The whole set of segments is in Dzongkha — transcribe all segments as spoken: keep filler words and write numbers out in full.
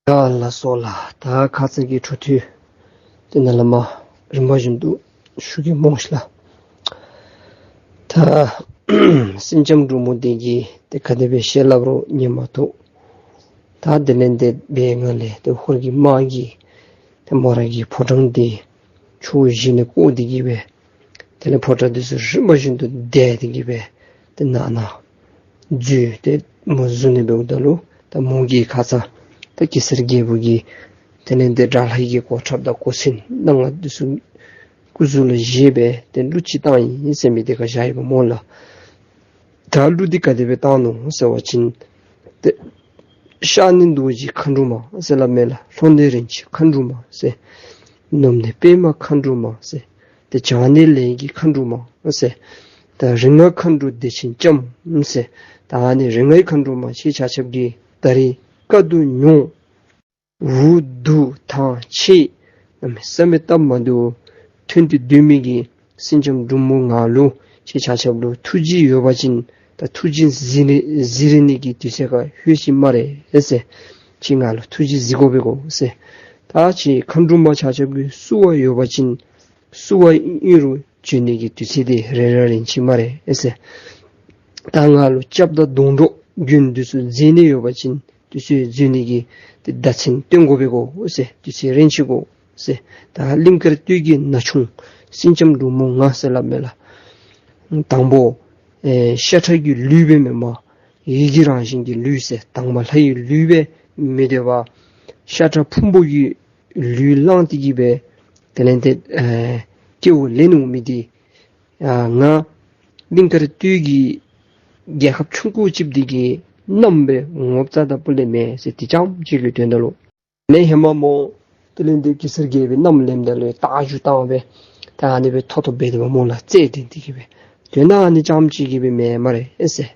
ཡ་ལགས་སོ་ལགས། ད་ཁ་ཙ་གི་འཕྲོ་མཐུད་དེ་ནཱ་ལས་མར་རིམ་པ་བཞིན་དུ་ཞུ་གེ་སྨོ་ཤིག་ལགས། ད་སེང་ལྕམ་འབྲུག་མོ་དེ་གིས་ཏེ་ག་དེ་སྦེ་བཤད་སླབ་རུང་ཉན་མ་བཏུབ། ད་དེ་ལས་ཏེ་འབད་ང་ལས་ཏེ་ཧོར་གྱི་དམག་གིས་ཏེ་མོ་ར་གི་ཕོ་བྲང་དེ་ཕྱོགས་བཞི་ནས་བསྐོར་ཏེ་གི་སྦེ་དེ་ལས་ཕོ་བྲང་དེ་ཚུ་རིམ་པ་བཞིན་དུ་བརྡལ་ཏེ་གི་སྦེ་ཏེ་ནང་ན་འཛུལ་ཏེ་མོ་འཛུལ་ནི་འབདཝ་ད་ལུ་ད་མོ་གིས་ཁ་ཙ་ད་གེ་སར་རྒྱལ་པོ་གི་དེ་ལས་ཏེ་དགྲ་ལྷ་ཡི་གི་གོ་ཁྲབ་དང་གོ་མཚོན་སྣ་ལྔ་དེ་ཚུ་སྐུ་གཟུགས་ལུ་བཞེས་སྦེ་ཏེ་གླུ་ཅིག་བཏང་ཡི་ཟེར་མི་དེ་ཁར་བཞག་ཡོདཔ་སྨོ་ལགས། ད་གླུ་འདི་ག་དེ་སྦེ་བཏང་ནུག་ཟེར་བ་ཅིན་ཏེ་གཤགས་ནི་རྡོ་རྗེ་མཁའ་འགྲོ་མ་ཟེར་སླབ་མས་ལགས། ལྷོ་ནས་རིན་ཆེན་མཁའ་འགྲོ་མ་ཟེར། ནུབ་ནས་པདྨ་མཁའ་འགྲོ་མ་ཟེར། ཏེ་བྱང་ནས་ལས་ཀྱི་མཁའ་འགྲོ་མ་ཟེར། ད་རིགས་ལྔའི་མཁའ་འགྲོ་བདེ་ཆེན་ལྕམ་ཟེར། ད་ཨ་ནི་རིགས་ལྔའི་མཁའ་འགྲོ་མ་ཁྱེད་ཆ་ཁྱབ་ཀྱིས་ད་རིས་བཀའ་བསྡུ་མྱོང་འུ་སྡུག་ཐང་ཆད་གནམ་མེད་ས་མེད་སྟབས་མ་བདེཝ་ཐོན་ཏེ་སྡོད་མི་གི་སེང་ལྕམ་འབྲུག་མོ་ང་ལུ་ཁྱེད་ཆ་ཁྱབ་ལུ་ཐུགས་རྗེ་ཡོད་པ་ཅིན་ད་ཐུགས་རྗེ་གཟིགས་ནི་གཟིགས་རན་ནི་གི་དུས་ཚོད་ཁར་ལྷོད་ཅི་སྨ་རེ་ཟེར། ཁྱེད་ང་ལུ་ཐུགས་རྗེ་གཟིགས་དགོ་པས་གོ་ཟེར། ད་ཁྱེད་མཁའ་འགྲོ་མ་ཆ་ཁྱབ་ཀྱིས་བསུ་བ་ཡོད་པ་ཅིན་བསུ་བ་ཨིན་རུང་བྱོན་ནི་གི་དུས་ཚོད་དེ་རན་ར་རན་ཅི་སྨ་རེ་ཟེར། ད་ང་ལུ་སྐྱབས་དང་སྡོང་གྲོགས་མགོན་དེ་ཚུ་མཛད་ནི་ཡོད་པ་ཅིན་དེ་ཚུ་མཛད་ནི་གི་ཏེ་བརྡ་མཚོན་སྟོན་དགོ་པས་གོ་ཟེར། དུས་ཚོད་རན་ཅི་གོ་ཟེར། ད་གླིང་དཀར་སྟོད་ཀྱི་ན་ཆུང་སེང་ལྕམ་འབྲུག་མོ་ང་ཟེར་སླབ་མས་ལགས། དང་པོ་ཨེ་ཤ་ཁྲག་གི་ལུས་སྦེ་མེན་པར་ཡིད་ཀྱི་རང་བཞིན་གྱི་ལུས་ཟེར། དྭངས་མ་ལྷ་ཡི་ལུས་སྦེ་མི་སྡོད་པར་ཤ་ཁྲག་ཕུང་པོ་གི་ལུས་བླངས་ཏེ་གི་སྦེ་དེ་ལས་ཏེ་ཨེ་སྐྱེ་བ་ལེན་འོང་མི་དེ་ཨ་ང་གླིང་དཀར་སྟོད་ཀྱི་རྒྱལ་ཁབ་ཆུང་ཀུ་ཅིག་དེ་གི་མནའམ་སྦེ་ངོ་མཚར་དང་སྤུ་ལས་མེད་ཟེར། དེ་རྐྱངམ་ཅིག་གི་དོན་དག་ལུ་ནཱ་ཧེ་མ་མོ་དེ་ལས་ཏེ་གེ་སར་རྒྱལ་པོའི་མནའམ་ལེནམ་ད་ལུ་རྟ་རྒྱུག་བཏང་སྦེ་ད་ཨ་ནི་སྦེ་ཐོབ་ཐོབ་སྦེ་དེ་སྦེ་མོ་ལུ་རྩེད་དེ་དེ་གི་སྦེ་དོན་དག་ཨ་ནི་རྐྱངམ་ཅིག་གི་སྦེ་མེན་སྨ་རེ་ཨེ་ཟེར།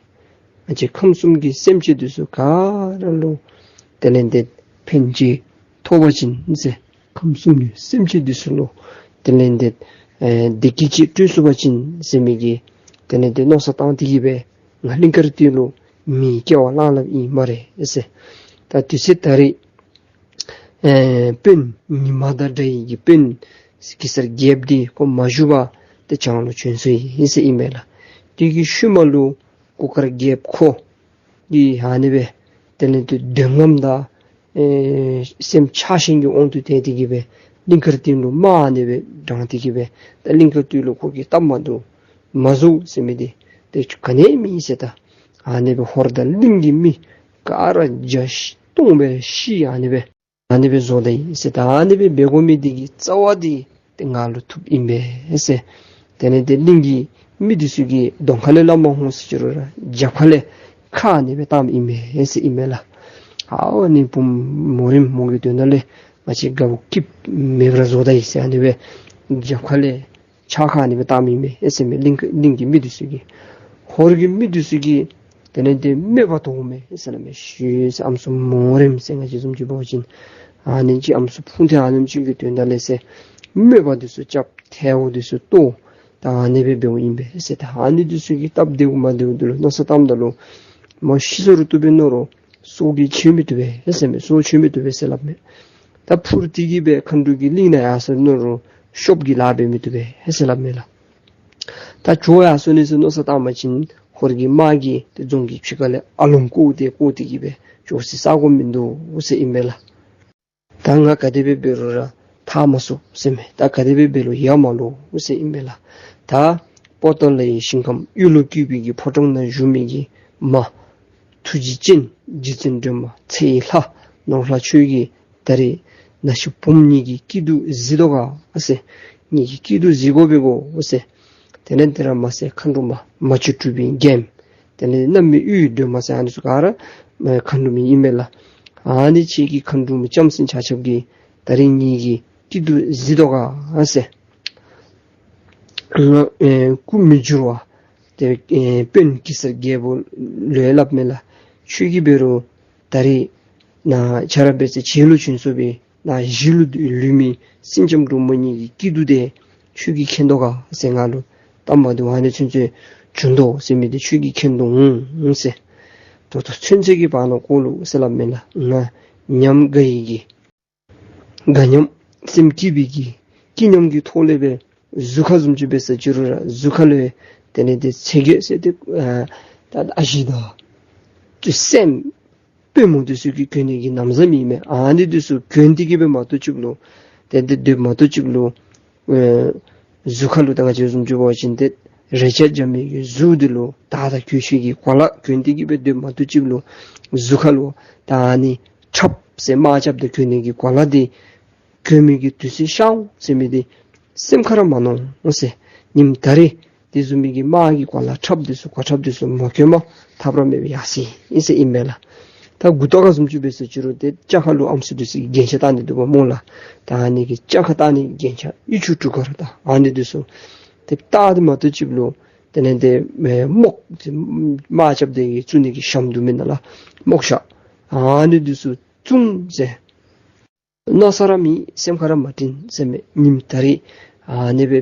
ང་བཅས་ཁམས་གསུམ་གྱི་སེམས་ཅན་དེ་ཚུ་ག་ར་ལུ་དེ་ལས་ཏེ་ཕན་ཅིག་ཐོགས་པ་ཅིན་ཟེར། ཁམས་གསུམ་གྱི་སེམས་ཅན་དེ་ཚུ་ལུ་དེ་ལས་ཏེ་ཨེ་བདེ་སྐྱིད་ཅིག་སྐྲུན་ཚུགས་པ་ཅིན་ཟེར་མི་གི་དེ་ལས་ཏེ་མནོ་བསམ་བཏང་དེ་གི་སྦེ་ང་གླིང་དཀར་སྟོད་ལུ་མི་སྐྱེ་བ་བླངས་བླངསམ་ཨིན་སྨ་རེ་ཨེ་ཟེར། ད་དུས་ཚོད་ད་རིས་ཨེ་དཔོན་ཉི་མ་དང་འདྲ་བའི་གི་དཔོན་གེ་སར་རྒྱལཔོ་དེ་ཁོ་མ་བཞུགས་པར་ཏེ་བྱང་ལུ་བྱོན་སོ་ཡི་ཟེར་ཨིན་མས་ལགས། དེ་གི་ཤུལ་མ་ལུ་གུར་དཀར་རྒྱལཔོ་ཁོ་གིས་ཨ་ནི་སྦེ་དེ་ལས་ཏེ་འདོད་རྔམ་དང་ཨེ་སེམས་ཆགས་ཞེན་གྱི་དབང་དུ་བཏང་སྟེ་གི་སྦེ་གླིང་དཀར་སྟོད་ལུ་དམག་ཨ་ནི་སྦེ་དྲངས་ཏེ་གི་སྦེ་ད་གླིང་དཀར་སྟོད་ལུ་ཁོ་གིས་སྟབས་མ་བདེཝ་མ་བཟོ་ཟེར་མི་དེ་ཏེ་ག་ནི་མེད་ཟེར། ད་ཨ་ནི་སྦེ་ཧོར་དང་གླིང་གི་མི་ག་ར་བརྒྱ་སྟོང་སྦེ་ཤི་ཨ་ནི་སྦེ་ཨ་ནི་སྦེ་བཟོ་ད་ཡི་ཟེར། ད་ཨ་ནི་སྦེ་འབད་དགོ་མི་དེ་གི་རྩ་བ་དེ་ཏེ་ང་ལུ་ཐུགཔ་ཨིན་པས་ཟེར། དེ་ལས་ཏེ་གླིང་གི་མི་དེ་ཚུ་གིས་གདོང་ཁ་ལས་སླབ་མ་འོང་ཟེར་ཅི་རུང་ར་རྒྱབ་ཁ་ལས་ཁ་ཨ་ནི་སྦེ་བཏངམ་ཨིན་པས་ཟེར་ཨིན་མས་ལགས། ཨའོ་ཨ་ནི་བུམོ་རིངམ་མོ་གི་དོན་དག་ལས་ང་བཅས་དགའཝ་སྐྱིདཔ་མེདཔ་ར་བཟོ་ད་ཡི་ཟེར། ཨ་ནི་སྦེ་རྒྱབ་ཁ་ལས་ཕྱག་ཁ་ཨ་ནི་སྦེ་བཏངམ་ཨིན་མས་ཟེར་མས། གླིང་གླིང་གི་མི་དེ་ཚུ་གིས། ཧོར་གྱི་མི་དེ་ཚུ་གིས་དེ་ལས་ཏེ་སྨད་པ་དོག་མོ་ཟེར་སླབ་མས། ཞུ་ཟེར་ཨམ་སྲུ་མོ་རིངམ་ཟེར་ང་བཅས་བཟུམ་ཅིག་འབད་བ་ཅིན་ཨ་ནི་ཅིག་ཨམ་སྲུ་ཕུང་ཐེངས་ཨ་ནེམ་ཅིག་གི་དོན་དག་ལས་ཟེར་སྨད་པ་དེ་ཚུ་རྐྱབ་ཐལཝ་དེ་ཚུ་གཏོར་ད་ཨ་ནི་སྦེ་འབདཝ་ཨིན་པས་ཟེར། ད་ཨ་ནི་དེ་ཚུ་གིས་སྟབས་བདེཝ་མ་བདེཝ་དེ་ལུ་མནོ་བསམ་བཏངམ་ད་ལུ་མོ་ཤི་སོ་རུང་བཏུབ་པས་མནོ་རུང་སྲོག་གིས་འཆོལ་མི་བཏུབ་པས་ཟེར་མས། སྲོག་འཆོལ་མི་བཏུབ་པས་ཟེར་སླབ་མས། ད་འཕུར་ཏེ་གི་སྦེ་མཁའ་འགྲོ་གི་གླིང་ནང་ཡར་སོ་མནོ་རུང་ཤོབ་ཀྱིས་ལཱ་འབད་མི་བཏུབ་པས་ཟེར་སླབ་མས་ལགས། ད་བྱོག་ཡར་སོ་ནི་ཟེར་མནོ་བསམ་བཏང་པ་ཅིན་ཧོར་གྱི་དམག་གིས་ཏེ་རྫོང་གི་ཕྱི་ཁ་ལས་ཨ་ལོང་བཀོ་སྟེ་བཀོ་སྟེ་གི་སྦེ་བྱོག་སའི་ས་གོ་མིན་འདུག་ཟེར་ཨིན་པས་ལགས། ད་ང་ག་དེ་སྦེ་འབད་རུང་ར་ཐར་མ་ཚུགས་ཟེར་མས། ད་ག་དེ་སྦེ་འབད་རུང་ཡར་མ་ལོག་ཟེར་ཨིན་པས་ལགས། ད་པོ་ཏ་ལའི་ཞིང་ཁམས་གཡུ་ལོ་བཀོད་པའི་གི་ཕོ་བྲང་ནང་བཞུགས་མི་གི་མ་ཐུགས་རྗེ་ཅན་རྗེ་བཙུན་སྒྲོལ་མ་ཚེ་ཡི་ལྷ་ནོར་ལྷ་ཁྱོད་ཀྱིས་ད་རིས་ན་ཤི་བུམོ་ངེ་གི་སྐྱིད་སྡུག་གཟིགས་དོ་ག་ཟེར། ངེ་གི་སྐྱིད་སྡུག་གཟིགས་དགོ་པས་གོ་ཟེར། དེ་ལས་དེ་ར་མ་ཚད་མཁའ་འགྲོ་མ་མ་བཅུ་དྲུག་པའི་རྒྱལམོ་དེ་ལས་གནམ་མེད་ཡུལ་སྒྲོལ་མ་ཟེར་ཨ་ནི་ཚུ་ག་ར་མཁའ་འགྲོ་མ་ཨིན་མས་ལགས། ཨ་ནི་ཁྱེད་ཀྱི་མཁའ་འགྲོ་མ་ལྕམ་སྲིང་ཆ་ཁྱབ་ཀྱིས་ད་རིས་ངེ་གི་སྐྱིད་སྡུག་གཟིགས་དོ་ག་ཟེར། ང་ཨེ་སྐུ་མི་འགྱུར་བ་ཏེ་ཨེ་དཔོན་གེ་སར་རྒྱལ་པོ་ལུ་སླབ་མས་ལགས། ཁྱོད་ཀྱིས་འབད་རུང་ད་རིས་ནཱ་ཁྱོད་ར་འབད་ཚེ་བྱེ་ལུ་བྱོན་སོང་པས། ནཱ་གཞི་ལུ་ལུས་མི་སེང་ལྕམ་འབྲུག་མོ་ངེ་གི་སྐྱིད་སྡུག་དེ་ཁྱོད་ཀྱིས་མཁྱེན་དོ་ག་ཟེར། ང་ལུ་སྟབས་མ་བདེཝ་ཨ་ནི་ཚུན་ཚོད་བྱུང་དོ་ཟེར་མི་དེ་ཁྱོད་ཀྱིས་མཁྱེན་དོ་འོང་ཟེར། ད་ལྟོ་ཚུན་ཚོད་ཀྱི་བར་ན་ཁོ་ལུ་ཟེར་སླབ་མས་ལགས། ང་ ཉམས་དགའ་ཡི་གི་དགའ་ཉམས་སེམས་སྐྱིད་པའི་གི་སྐྱིད་ཉམས་ཀྱི་ཐོག་ལས་སྦེ་གཟུགས་ཁ་བཟུམ་ཅིག་འབད་ས་ཅི་རུང་ར་གཟུགས་ཁ་ལུ་དེ་ལས་དེ་ཚེ་གེ་ཟེར་དེ་ཨ་ད་ཨ་ཞེ་ད་ཏེ་སྲནམ་དཔོན་མོ་འདི་ཚུ་གིས་གྱོན་ནི་གི་ན་བཟའ་མེད་མི་ཨ་ནི་འདི་ཚུ་གྱོན་ཏེ་གི་སྦེ་མ་གཏོགས་ཅིག་ལུ་དེ་དེ་སྡོད་མ་གཏོགས་ཅིག་ལུ་ཨེ་གཟུགས་ཁ་ལུ་ད་ང་བཅས་བཟུམ་ཅིག་འབད་བ་ཅིན་ཏེ་རས་ཆ་འཇམ་མི་གི་གཟུགས་འདི་ལུ་དར་དང་གོས་ཆེན་གྱི་གོ་ལ་གྱོན་ཏེ་གི་སྦེ་སྡོད་མ་གཏོགས་ཅིག་ལུ་གཟུགས་ཁ་ལུ་ད་ཨ་ནི་ཁྲབ་ཟེར་དམག་རྐྱབ་སྟེ་གྱོན་ནི་གི་གོ་ལ་འདི་གྱོན་མི་གི་དུས་ཚོད་ཤར་འོང་ཟེར་མི་འདི་སེམས་ཁར་མ་མནོ་འོང་ཟེར། ཉིནམ་ད་རེས་དེ་བཟུམ་མའི་གི་དམག་གི་གོ་ལ་ཁྲབ་འདི་ཚུ་གོ་ཁྲབ་འདི་ཚུ་མ་གྱོན་པར་ཐབས་ར་མེད་པའི་ཡར་སོ་ཡི་ཟེར་ཨིན་མས་ལགས། ད་མགུ་ཏོ་ཁར་བཟུམ་ཅིག་འབད་ས་ཅི་རུང་དེ་སྐྱ་ཁ་ལུ་ཨམ་སྲུ་འདི་ཚུ་གིས་རྒྱན་ཆ་བཏགས་ནི་འདུག་པ་སྨོ་ལགས། ད་ཨ་ནི་གི་སྐྱ་ཁ་བཏགས་ནི་རྒྱན་ཆ་གཡུ་བྱུ་རུ་དཀར་དང་ཨ་ནི་འདི་ཚུ་དེ་བཏགས་ཏེ་མ་གཏོགས་ཅིག་ལུ་དེ་ལས་དེ་རྨོག་དེ་དམག་རྐྱབ་སྟེ་གི་བཙུགས་ནི་གི་ཞྭམོ་འདུག་མེན་ན་ལགས། རྨོག་ཞྭ་ཨ་ནི་འདི་ཚུ་བཙུགས་ཟེར། མནོ་ས་ར་མེད། སེམས་ཁར་ར་མ་དྲན་ཟེར་མས། ཉིནམ་ད་རེས་ཨ་ནི་སྦེ་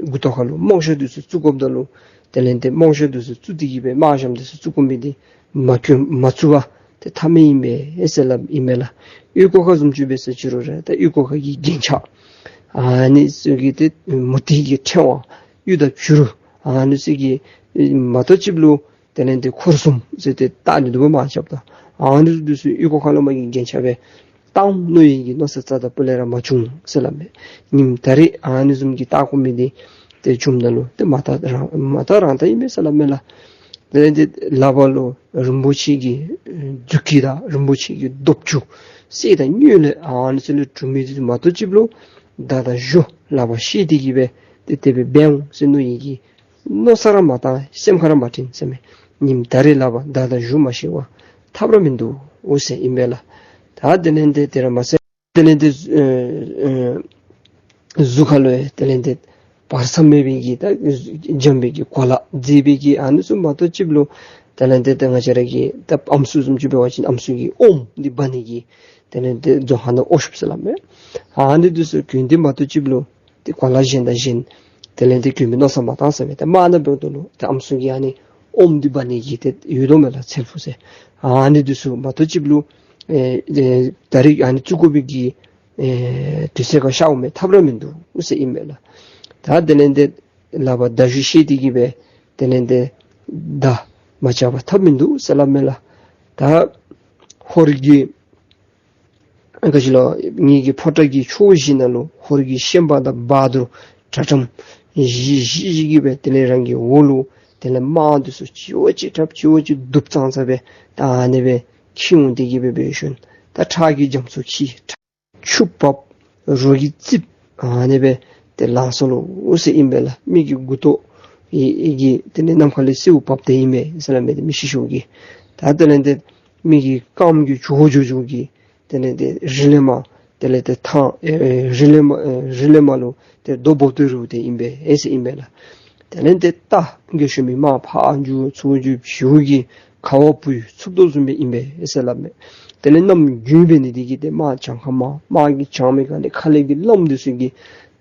མགུ་ཏོ་ཁ་ལུ་རྨོག་ཞྭ་འདི་ཚུ་བཙུགས་དགོཔ་ད་ལུ་དེ་ལས་དེ་རྨོག་ཞྭ་འདི་ཚུ་བཙུགས་ཏེ་གི་སྦེ་དམག་ཞྭམོ་འདི་ཚུ་བཙུགས་དགོ་མི་འདི་མ་གྱོན་མ་བཙུགས་པར་ཏེ་ཐབས་མེད་ཨིན་པས་ཟེར་སླབ་ཨིན་མས་ལགས། ཨོལ་ལྐོག་ཁར་བཟུམ་ཅིག་འབད་ས་ཅི་རུང་ར་ད་ཨོལ་ལྐོག་ཁ་གི་རྒྱན་ཆ་ཨ་ནི་ཚུ་གི་དེ་མུ་ཏིག་གི་ཕྲེང་བ་གཡུ་དང་བྱུ་རུ་ཨ་ནི་ཚུ་གིས་མ་གཏོགས་ཅིག་ལུ་དེ་ལས་དེ་འཁོར་གསུམ་ཟེར་ཏེ་བཏགས་ནི་འདུག་པ་དམག་རྐྱབ་ད་ཨ་ནི་འདི་ཚུ་ཨོལ་ལྐོག་ཁ་ལུ་མ་གི་རྒྱན་ཆ་སྦེ་བཏགས་འོང་མནོ་ཡི་གི་མནོ་ས་རྩ་དང་སྤུ་ལས་ར་མ་བྱུང་ཟེར་སླབ་མས། ཉིནམ་ད་རེས་ཨ་ནི་བཟུམ་གྱི་བཏགས་དགོ་མི་འདི་དེ་བྱུངམ་ད་ལུ་དེ་མ་བཏགས་རང་མ་བཏགས་རང་བཏགས་ཨིན་པས་ཟེར་སླབ་མས་ལགས། དེ་ལས་དེ་ལག་པ་ལུ་རིན་པོ་ཆེ་གི་ཨེ་མཛུབ་དཀྱི་དང་རིན་པོ་ཆེ་གི་མདོག་ཅུ་གསེར་དང་དངུལ་ལས་ཨ་ནི་ཚུ་ལས་གྲུབ་མི་འདི་མ་གཏོགས་ཅིག་ལུ་མདའ་དང་གཞུ་ལག་པར་བཤེད་དེ་གི་སྦེ་དེ་དེ་སྦེ་འབད་འོང་ཟེར་མནོ་ཡི་གི་མནོ་ས་ར་མ་བཏང་སེམས་ཁར་ར་མ་དྲན་ཟེར་མས། ཉིནམ་ད་རེས་ལག་པར་མདའ་དང་གཞུ་མ་བཤེད་པར་ཐབས་ར་མིན་འདུག་ཟེར་ཨིན་པས་ལགས། ད་དེ་ལས་དེ་དེ་ར་མ་ཟད་དེ་ལས་དེ་ཨེ་ཨེ་གཟུགས་ཁ་ལུ་ཡང་དེ་ལས་དེ་བར་མཚམས་མེད་པའི་གི་ད་འཇམ་པའི་གི་གོ་ལ་མཛེས་པའི་གི་ཨ་ནི་ཚུ་མ་གཏོགས་ཅིག་ལུ་དེ་ལས་དེ་ད་ང་བཅས་ར་གི་ད་ཨམ་སྲུ་བཟུམ་ཅིག་འབད་བ་ཅིན་ཨམ་སྲུ་གི་ཨོམ་འདི་འབག་ནི་གི་དེ་ལས་དེ་རྫོང་ཁ་ནང་ཨོ་ཤུབས་ཟེར་སླབ་མས། ཨ་ནི་འདི་ཚུ་གྱོན་ཏེ་མ་གཏོགས་ཅིག་ལུ་ཏེ་གོ་ལ་གཞན་དང་གཞན་དེ་ལས་དེ་གྱོན་མི་མནོ་བསམ་མ་བཏང་ཟེར་མས། ཏེ་དམག་ནང་འབདཝ་ད་ལུ་ཏེ་ཨམ་སྲུ་གི་ཨ་ནི་ཨོམ་འདི་འབག་ནི་གི་ཏེ་ཡོད་དོ་མས་ལགས་ཚལ་ཕུག་ཟེར། ཨ་ནི་འདི་ཚུ་མ་གཏོགས་ཅིག་ལུ་ཨེ་ཨེ་ད་རིས་ཨ་ནི་བཙུགས་དགོ་པའི་གི་ཨེ་དུས་ཚོད་ཁར་ཤར་འོང་མི་ཐབས་ར་མིན་འདུག་ཟེར་ཨིན་མས་ལགས། ད་དེ་ལས་དེ་ལག་པར་མདའ་གཞུ་བཤེད་དེ་གི་སྦེ་དེ་ལས་དེ་མདའ་མ་རྐྱབ་པར་ཐབས་མིན་འདུག་ཟེར་སླབ་མས་ལགས། ད་ཧོར་གྱི་ཨ་ག་ཅི་ལོ་ངེ་གི་ཕོ་བྲང་གི་ཕྱོགས་བཞི་ནང་ལུ་ཧོར་གྱི་ཤན་པ་དང་བ་དུར་དྲ་ཁྲམ་བཞི་བཞི་བཞི་གི་སྦེ་དེ་ལས་རང་གི་འོག་ལུ་དེ་ལས་དམག་འདི་ཚུ་ཅིག་བ་ཅིག་དྲགཔ་ཅིག་བ་ཅིག་སྡུག་ཙང་ཙ་སྦེ་ད་ཨ་ནི་སྦེ་འཁྱིད་འོང་སྟེ་གི་སྦེ་འབད་ཞིནམ་ད་ཁྲག་གི་རྒྱ་མཚོ་འཁྱིལ། ཆུ་འབབ། རོ་གིས་རྩིབ། ཨ་ནི་སྦེ་ཏེ་ལང་སོ་ལོ་ཟེར་ཨིན་པས་ལགས། མི་གི་མགུ་ཏོ་ཡི་གི་དེ་ལས་ནམ་མཁའ་ལས་སེརཝ་འབབ་སྟེ་ཨིན་པས་ཟེར་སླབ་མས་ཏེ་མི་ཤི་ཤིཝ་གི། ད་དེ་ལས་དེ་མི་གི་རྐངམ་གི་ཇོ་བོ་ཇོ་བོ་གི་དེ་ལས་དེ་རི་ལས་མར་དེ་ལས་དེ་ཐང་ཨེ་རི་ལས་མར་ཨེ་རི་ལས་མར་ལུ་ཏེ་རྡོ་འབོ་སྟེ་རུལ་ཏེ་ཨིན་པས་ཟེར་ཨིན་པས་ལགས། དེ་ལས་དེ་རྟ་རྒས་ཤོས་མི་དམག་ཕར་འགྱོ་ཚུར་འགྱོ་བྱེད་པའི་གི་ཁ་བ་བུད་འཚུབ་དོ་བཟུམ་སྦེ་ཨིན་པས་ཟེར་སླབ་མས། དེ་ལས་གནམ་དགུན་འབད་ནི་དེ་གིས་ཏེ་དམག་གྱང་ཁ་མར་དམག་གི་གྱང་མི་ག་ནི་ཁ་ལས་ཀྱི་རླངསམ་འདི་ཚུ་གིས་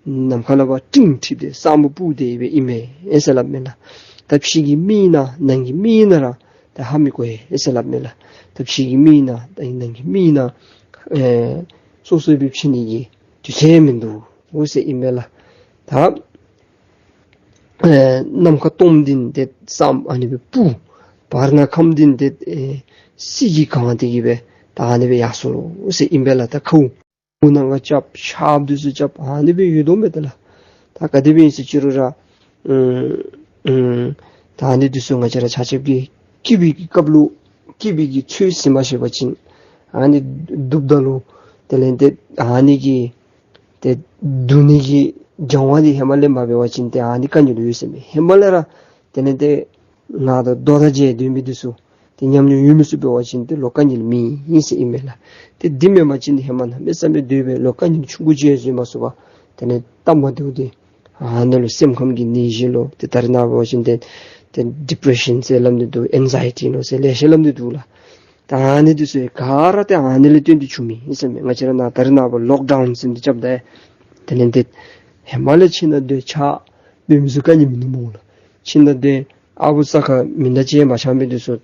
ནམ་མཁའ་ལས་ཕར་སྤྲིན་འཁྲིགས་ཏེ་ས་སྨུག་སྤུབས་ཏེ་སྦེ་ཨིན་མས་ཟེར་སླབ་མས་ལགས། ད་ཕྱི་གི་མིག་ནང་ནང་གི་མིག་ནང་ར་ད་ཧ་མི་གོ་ཡི་ཟེར་སླབ་མས་ལགས། ད་ཕྱི་གི་མིག་ནང་ད་ནང་གི་མིག་ནང་ཨེ་སོ་སོ་སྦེ་ཕྱེ་ནི་གི་དུས་ཚོད་མིན་འདུག་ཟེར་ཨིན་མས་ལགས། ད་ཨེ་ནམ་མཁའ་སྟོངམ་འདི་ཏེ་ས་སྨུག་ཨ་ནི་སྦེ་སྤུབས། བར་ན་ཁམས་འདི་ཏེ་ཨེ་བསིལ་གྱིས་གང་སྟེ་གི་སྦེ་ད་ཨ་ནི་སྦེ་ཡར་སོ་ལོ་ཟེར་ཨིན་པས་ལགས། ད་ཁཝ་ནང་ཁར་རྐྱབ་ཆརཔ་འདི་ཚུ་རྐྱབ་ཨ་ནི་སྦེ་ཡོད་དོ་མས་ཏེ་ལགས། ད་ག་དེ་སྦེ་ཨིན་ཟེར་ཅི་རུང་ར་ཨུམ་ཨུམ་ད་ཨ་ནི་འདི་ཚུ་ང་བཅས་ར་ཆ་ཁྱབ་ཀྱིས་སྐྱིད་པའི་གི་སྐབས་ལུ་སྐྱིད་པའི་གི་ཚོད་ཟིན་མ་ཤེས་པ་ཅིན་ཨ་ནི་སྡུགཔ་ད་ལུ་དེ་ལས་དེ་ཨ་ནི་གི་ཏེ་སྡུག་ནི་གི་སྦྱང་བ་འདི་ཧེ་མ་ལས་མ་འབད་བ་ཅིན་ཏེ་ཨ་ནི་དཀའ་ངལ་ཡོད་ཟེར་མས། ཧེ་མ་ལས་ར་དེ་ལས་དེ་ང་དང་རྡོ་དང་བཅས་སྡོད་མི་འདི་ཚུ་ཏེ་ཉམས་མྱོང་ཡོད་མི་ཚུ་འབད་བ་ཅིན་ཏེ་ལོག་དཀའ་ངལ་མེད་ཨིན་ཟེར་ཨིན་མས་ལགས། ཏེ་འདི་མེན་པ་ཅིན་ཧེ་མ་གནམ་མེད་ས་མེད་སྡོད་སྦེ་ལོག་དཀའ་ངལ་ཆུང་ཀུ་ཅིག་ཡང་བཟོད་མ་ཚུགས་པར་དེ་ལས་སྟབས་མ་བདེཝ་འདི་ཨ་ནཱ་ལུ་སེམས་ཁམས་ཀྱི་ནད་གཞི་ལོ་ཏེ་ད་རེས་ནངས་པ་འབད་བ་ཅིན་ཏེ་ཏེ་ཌི་པི་རེ་ཤཱན་ཟེར་སླབ་ནི་འདུག། ཨེང་ཛའི་ཊི་ལོ་ཟེར་ལེ་ཤ་སླབ་ནི་འདུག་ལགས། ད་ཨ་ནི་འདི་ཚུ་ག་ར་ཏེ་ཨ་ནི་ལས་བརྟེན་ཏེ་བྱུང་མི་ཨིན་ཟེར་མས། ང་བཅས་ར་ནཱ་ད་རེས་ནངས་པ་ལོག་ཌའུན་ཟེར་མི་འདི་རྐྱབ་ད་དེ་ལས་དེ་ཧེ་མ་ལས་ཁྱིམ་ནང་སྡོད་ཆ་སྡོད་མི་ཚུ་དཀའ་ངལ་མིན་ནུག་སྨོ་ལགས། ཁྱིམ་ནང་སྡོད་ཨ་བུ་ས་ཁར་མི་ནག་ཅིག་མ་ཆགས་མི་འདི་ཚུ་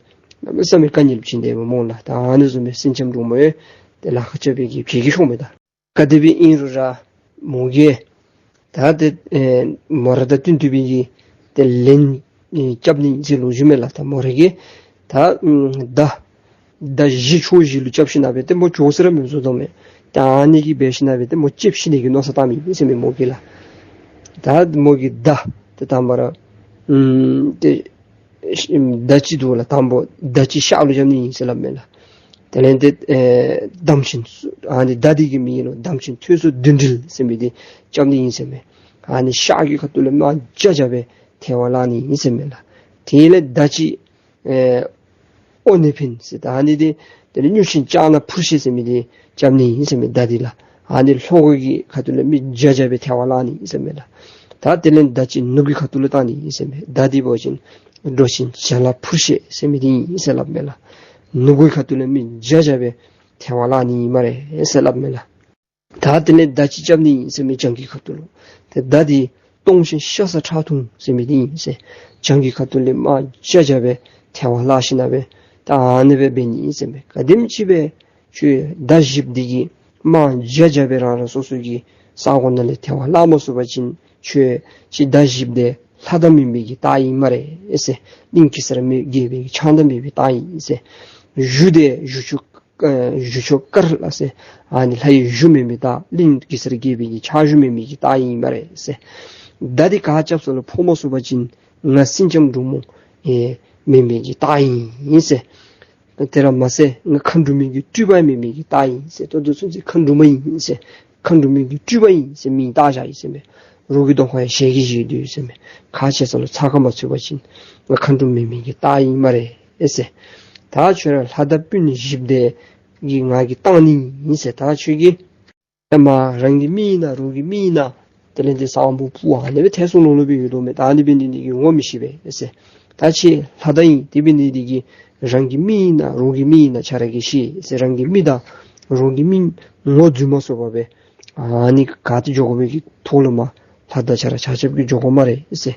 གནམ་མེད་ས་མེད་དཀའ་ངལ་བྱིན་དེས་སྨོ་ལགས། ད་ཨ་ནི་བཟུམ་སྦེ་སེང་ལྕམ་འབྲུག་མོ་ཡང་ ཏེ་ལཱ་ཁག་རྐྱབ་པའི་གི་བྱེད་ཀྱི་ཤོང་མས་ད། ག་དེ་སྦེ་ཨིན་རུང་ར་མོ་གིས་ད་ཏེ་ཨེ་མོ་ར་དང་བསྟུན་ཏེ་སྦེ་གི་ཏེ་ལན་ཨེ་རྐྱབ་ནི་ཨིན་ཟེར་ལོ་རྒྱུས་མས་ལགས། ད་མོ་ར་གིས་ད་ཨམ་མདའ་མདའ་བཞི་ཕྱོགས་བཞི་ལུ་རྐྱབ་ཞིན་ན་སྦེ་ཏེ་མོ་བྱོག་ས་ར་མི་བཟོ་དོ་མས། ད་ཨ་ནི་གིས་འབད་ཞིན་ན་སྦེ་ཏེ་མོ་ལྕེབ་ཤི་ནི་གི་མནོ་བསམ་བཏང་མི་ཨིན་ཟེར་མས་མོ་གིས་ལགས། ད་མོ་གིས་མདའ་ཏེ་དང་པ་ར་ཨམ་ཏེ་མདའ་ཅིག་འདུག་ལགས། དང་པོ་མདའ་ཅིག་ཤག་ལུ་རྐྱབ་ནི་ཨིན་ཟེར་སླབ་མས་ལགས། དེ་ལས་ཏེ་ཨེ་དམ་ཅན་ཨ་ནི་མདའ་འདི་གི་མིང་ལུ་དམ་ཅན་ཐོད་ཚོ་བདུན་སྒྲིལ་ཟེར་མི་འདི་རྐྱབ་ནི་ཨིན་ཟེར་མས། ཨ་ནི་ཤག་གི་ཁ་ཐུག་ལས་རྨ་བརྒྱ་བརྒྱ་སྦེ་ཐལ་བར་བརླག་ནི་ཨིན་ཟེར་མས་ལགས། དེ་ལས་མདའ་ཅིག་ཨེ་ཨོ་ནེ་ཕིན་ཟེར་ད་ཨ་ནི་འདི་དེ་ལས་མྱུར་ཞིང་ལྕགས་ནག་འཕུར་ཤེས་ཟེར་མི་འདི་རྐྱབ་ནི་ཨིན་ཟེར་མས་མདའ་འདི་ལགས། ཨ་ནི་ལྷོ་གོས་ཀྱི་ཁ་ཐུག་ལས་རྨ་བརྒྱ་བརྒྱ་སྦེ་ཐལ་བར་བརླག་ནི་ཨིན་ཟེར་མས་ལགས། ད་དེ་ལས་མདའ་ཅིག་ནུབ་ཀྱི་ཁ་ཐུག་ལུ་བཏང་ནི་ཨིན་ཟེར་མས། མདའ་འདི་འབད་བ་ཅིན་འགྲོ་ཞིང་བྱ་ལ་འཕུར་ཤེས་ཟེར་མི་འདི་ཨིན་ཟེར་སླབ་མས་ལགས། ནུབ་གོས་ཁ་ཐུག་ལས་རྨ་བརྒྱ་བརྒྱ་སྦེ་ཐལ་བར་བརླག་ནི་ཨིན་སྨ་རེ་ཟེར་སླབ་མས་ལགས། ད་དེ་ལས་མདའ་ཅིག་རྐྱབ་ནི་ཨིན་ཟེར་མས་བྱང་གི་ཁ་ཐུག་ལུ། ཏེ་མདའ་འདི་སྟོང་ཞིང་ཤ་ཟ་ཁྲག་འཐུང་ཟེར་མི་འདི་ཨིན་ཟེར། བྱང་གི་ཁ་ཐུག་ལས་རྨ་བརྒྱ་བརྒྱ་སྦེ་ཐལ་བར་བརླག་ཞིན་ན་སྦེ་ད་ཨ་ནི་སྦེ་འབད་ནི་ཨིན་ཟེར་མས། ག་དེམ་ཅིག་སྦེ་ཁྱོད་མདའ་བཞིཔོ་འདི་གིས་རྨ་བརྒྱ་བརྒྱ་སྦེ་རང་རང་སོ་སོ་གི་ས་གོ་ནང་ལས་ཐལ་བར་བརླག་མ་ཚུགས་པ་ཅིན་ཁྱོད་ཀྱི་མདའ་བཞིཔོ་འདི་ལྷ་མདའ་མེན་པའི་གི་རྟགས་ཨིན་སྨ་རེ་ཟེར། གླིང་གེ་སར་མི་རྒྱལ་པོའི་གི་ཕྱག་མདའ་མེན་པའི་རྟགས་ཨིན་ཟེར། གཞུ་འདི་གཞུ་ཆུང་ཨེ་གཞུ་ཆུང་དཀར་ལ་ཟེར། ཨ་ནི་ལྷ་ཡི་གཞུ་མེན་པའི་རྟགས། གླིང་གེ་སར་རྒྱལ་པོའི་གི་ཕྱག་གཞུ་མེན་པའི་གི་རྟགས་ཨིན་སྨ་རེ་ཟེར། མདའ་འདི་ག་རྐྱབ་ས་ལུ་ཕོག་མ་ཚུགས་པ་ཅིན་ང་སེང་ལྕམ་འབྲུག་མོ་ཨེ་མེན་པའི་གི་རྟགས་ཨིན་ཟེར། དེ་ར་མ་ཟད་ང་མཁའ་འགྲོ་མའི་གི་སྤྲུལ་པ་མེན་པའི་གི་རྟགས་ཨིན་ཟེར། ད་ལྟོ་ཚུན་ཚོད་མཁའ་འགྲོ་མ་ཨིན་ཟེར། མཁའ་འགྲོ་མའི་གི་སྤྲུལ་པ་ཨིན་ཟེར་མིང་བཏགས་བཞག་ཡི་ཟེར་མས། རོགས་ཀྱི་གདོང་ཁར་ཡང་ཞལ་གྱིས་བཞེས་སྡོད་ཡི་ཟེར་མས། ག་རྐྱབ་ས་ལུ་ཚ་ཁ་མ་ཚུད་པ་ཅིན་ང་མཁའ་འགྲོ་མེན་མི་གི་རྟགས་ཨིན་སྨ་རེ་ཟེར། ད་ཁྱོད་ར་ལྷ་མདའ་སྤུན་བཞིཔོ་འདི་གིས་ང་གིས་བཏང་ནི་ཨིན་ཟེར། ད་ཁྱོད་ཀྱིས་ཨེ་མ་རང་གི་མི་ཨིན་ན་རོགས་ཀྱི་མི་ཨིན་ན་དེ་ལས་འདི་ས་དབང་པོ་ཕུ་ཨ་ནི་སྦེ་ཐལ་སོང་ལོང་ལོང་སྦེ་ཡོད་དོ་མས། ད་ཨ་ནི་འབད་ནི་འདི་གིས་ངོ་མི་ཤེས་པས་ཟེར། ད་ཁྱོད་ལྷ་མདའ་ཨིན། དེ་འབད་ནི་འདི་གིས་རང་གི་མི་ཨིན་ན་རོགས་ཀྱི་མི་ཨིན་ན་ཁྱོད་ར་གིས་ཤེས་ཟེར། རང་གི་མི་དང་རོགས་ཀྱི་མི་ངོ་འཛོལ་མ་ཚུགས་པར་སྦེ་ཨ་ནི་ག་ཏེ་འགྱོ་དགོ་པའི་གི་ཐོག་ལུ་མར་ལྷ་མདའ་ཁྱོད་ར་ཆ་ཁྱབ་ཀྱིས་འགྱོ་དགོ་སྨ་རེ་ཟེར།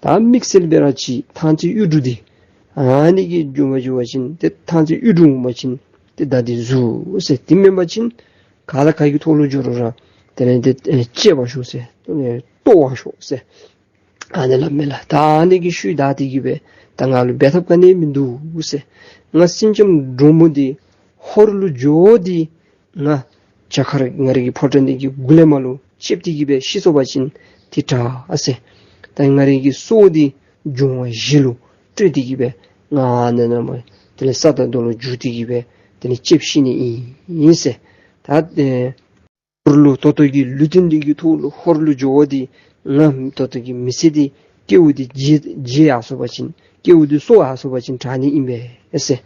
ད་དམིགས་བསལ་སྦེ་ར་ཅིག་ཐང་རྩེ་གཡུ་འབྲུག་འདི་ཨ་ནི་གིས་འགྱོ་བ་འགྱོ་བ་ཅིན་ཏེ་ཐང་རྩེ་གཡུ་འབྲུག་འོང་པ་ཅིན་ཏེ་མདའ་འདི་ཟུར་ཟེར། དེ་མེན་པ་ཅིན་ག་དང་ག་གི་ཐོག་ལུ་འགྱོ་རུང་ར་དེ་ལས་འདི་ཨེ་བཅད་པར་ཤོག་ཟེར། ཨེ་བཏོག་པར་ཤོག་ཟེར། ཨ་ནི་སླབ་མས་ལགས། ད་ཨ་ནི་གི་ཤུལ་བདའ་སྟེ་གི་སྦེ་ད་ང་ལུ་འབད་ཐབས་ག་ནི་ཡང་མིན་འདུག་ཟེར། ང་སེང་ལྕམ་འབྲུག་མོ་འདི་ཧོར་ལུ་འགྱོ་སྟེ་ང་བྱ་མཁར་ང་རའི་གི་ཕོ་བྲང་འདི་གི་མགུ་ལས་མར་ལུ་ལྕེབ་སྟེ་གི་སྦེ་ཤི་སོང་པ་ཅིན་ཏེ་དྲག་ཟེར། ད་ང་རའི་གི་སྲོག་འདི་འབྱུང་བ་བཞི་ལུ་སྤྲོད་དེ་གི་སྦེ་ང་ཨ་ནི་ནང་མར་དེ་ལས་ས་དང་རྡོ་ལུ་འཇུ་སྟེ་གི་སྦེ་དེ་ལས་ལྕེབ་ཤི་ནི་ཨིན་ཟེར། ད་ཨེ་ཧོར་ལུ་ད་ལྟོ་གི་ལུས་རྟེན་འདི་གི་ཐོག་ལུ་ཧོར་ལུ་འགྱོ་བ་འདི་ང་ད་ལྟོ་གི་མི་ཚེ་འདི་སྐྱེ་བ་འདི་བརྗེད་བརྗེད་ཡར་སོང་པ་ཅིན་སྐྱེ་བ་འདི་སོར་ཡར་སོང་པ་ཅིན་དྲག་ནི་ཨིན་པས་ཟེར།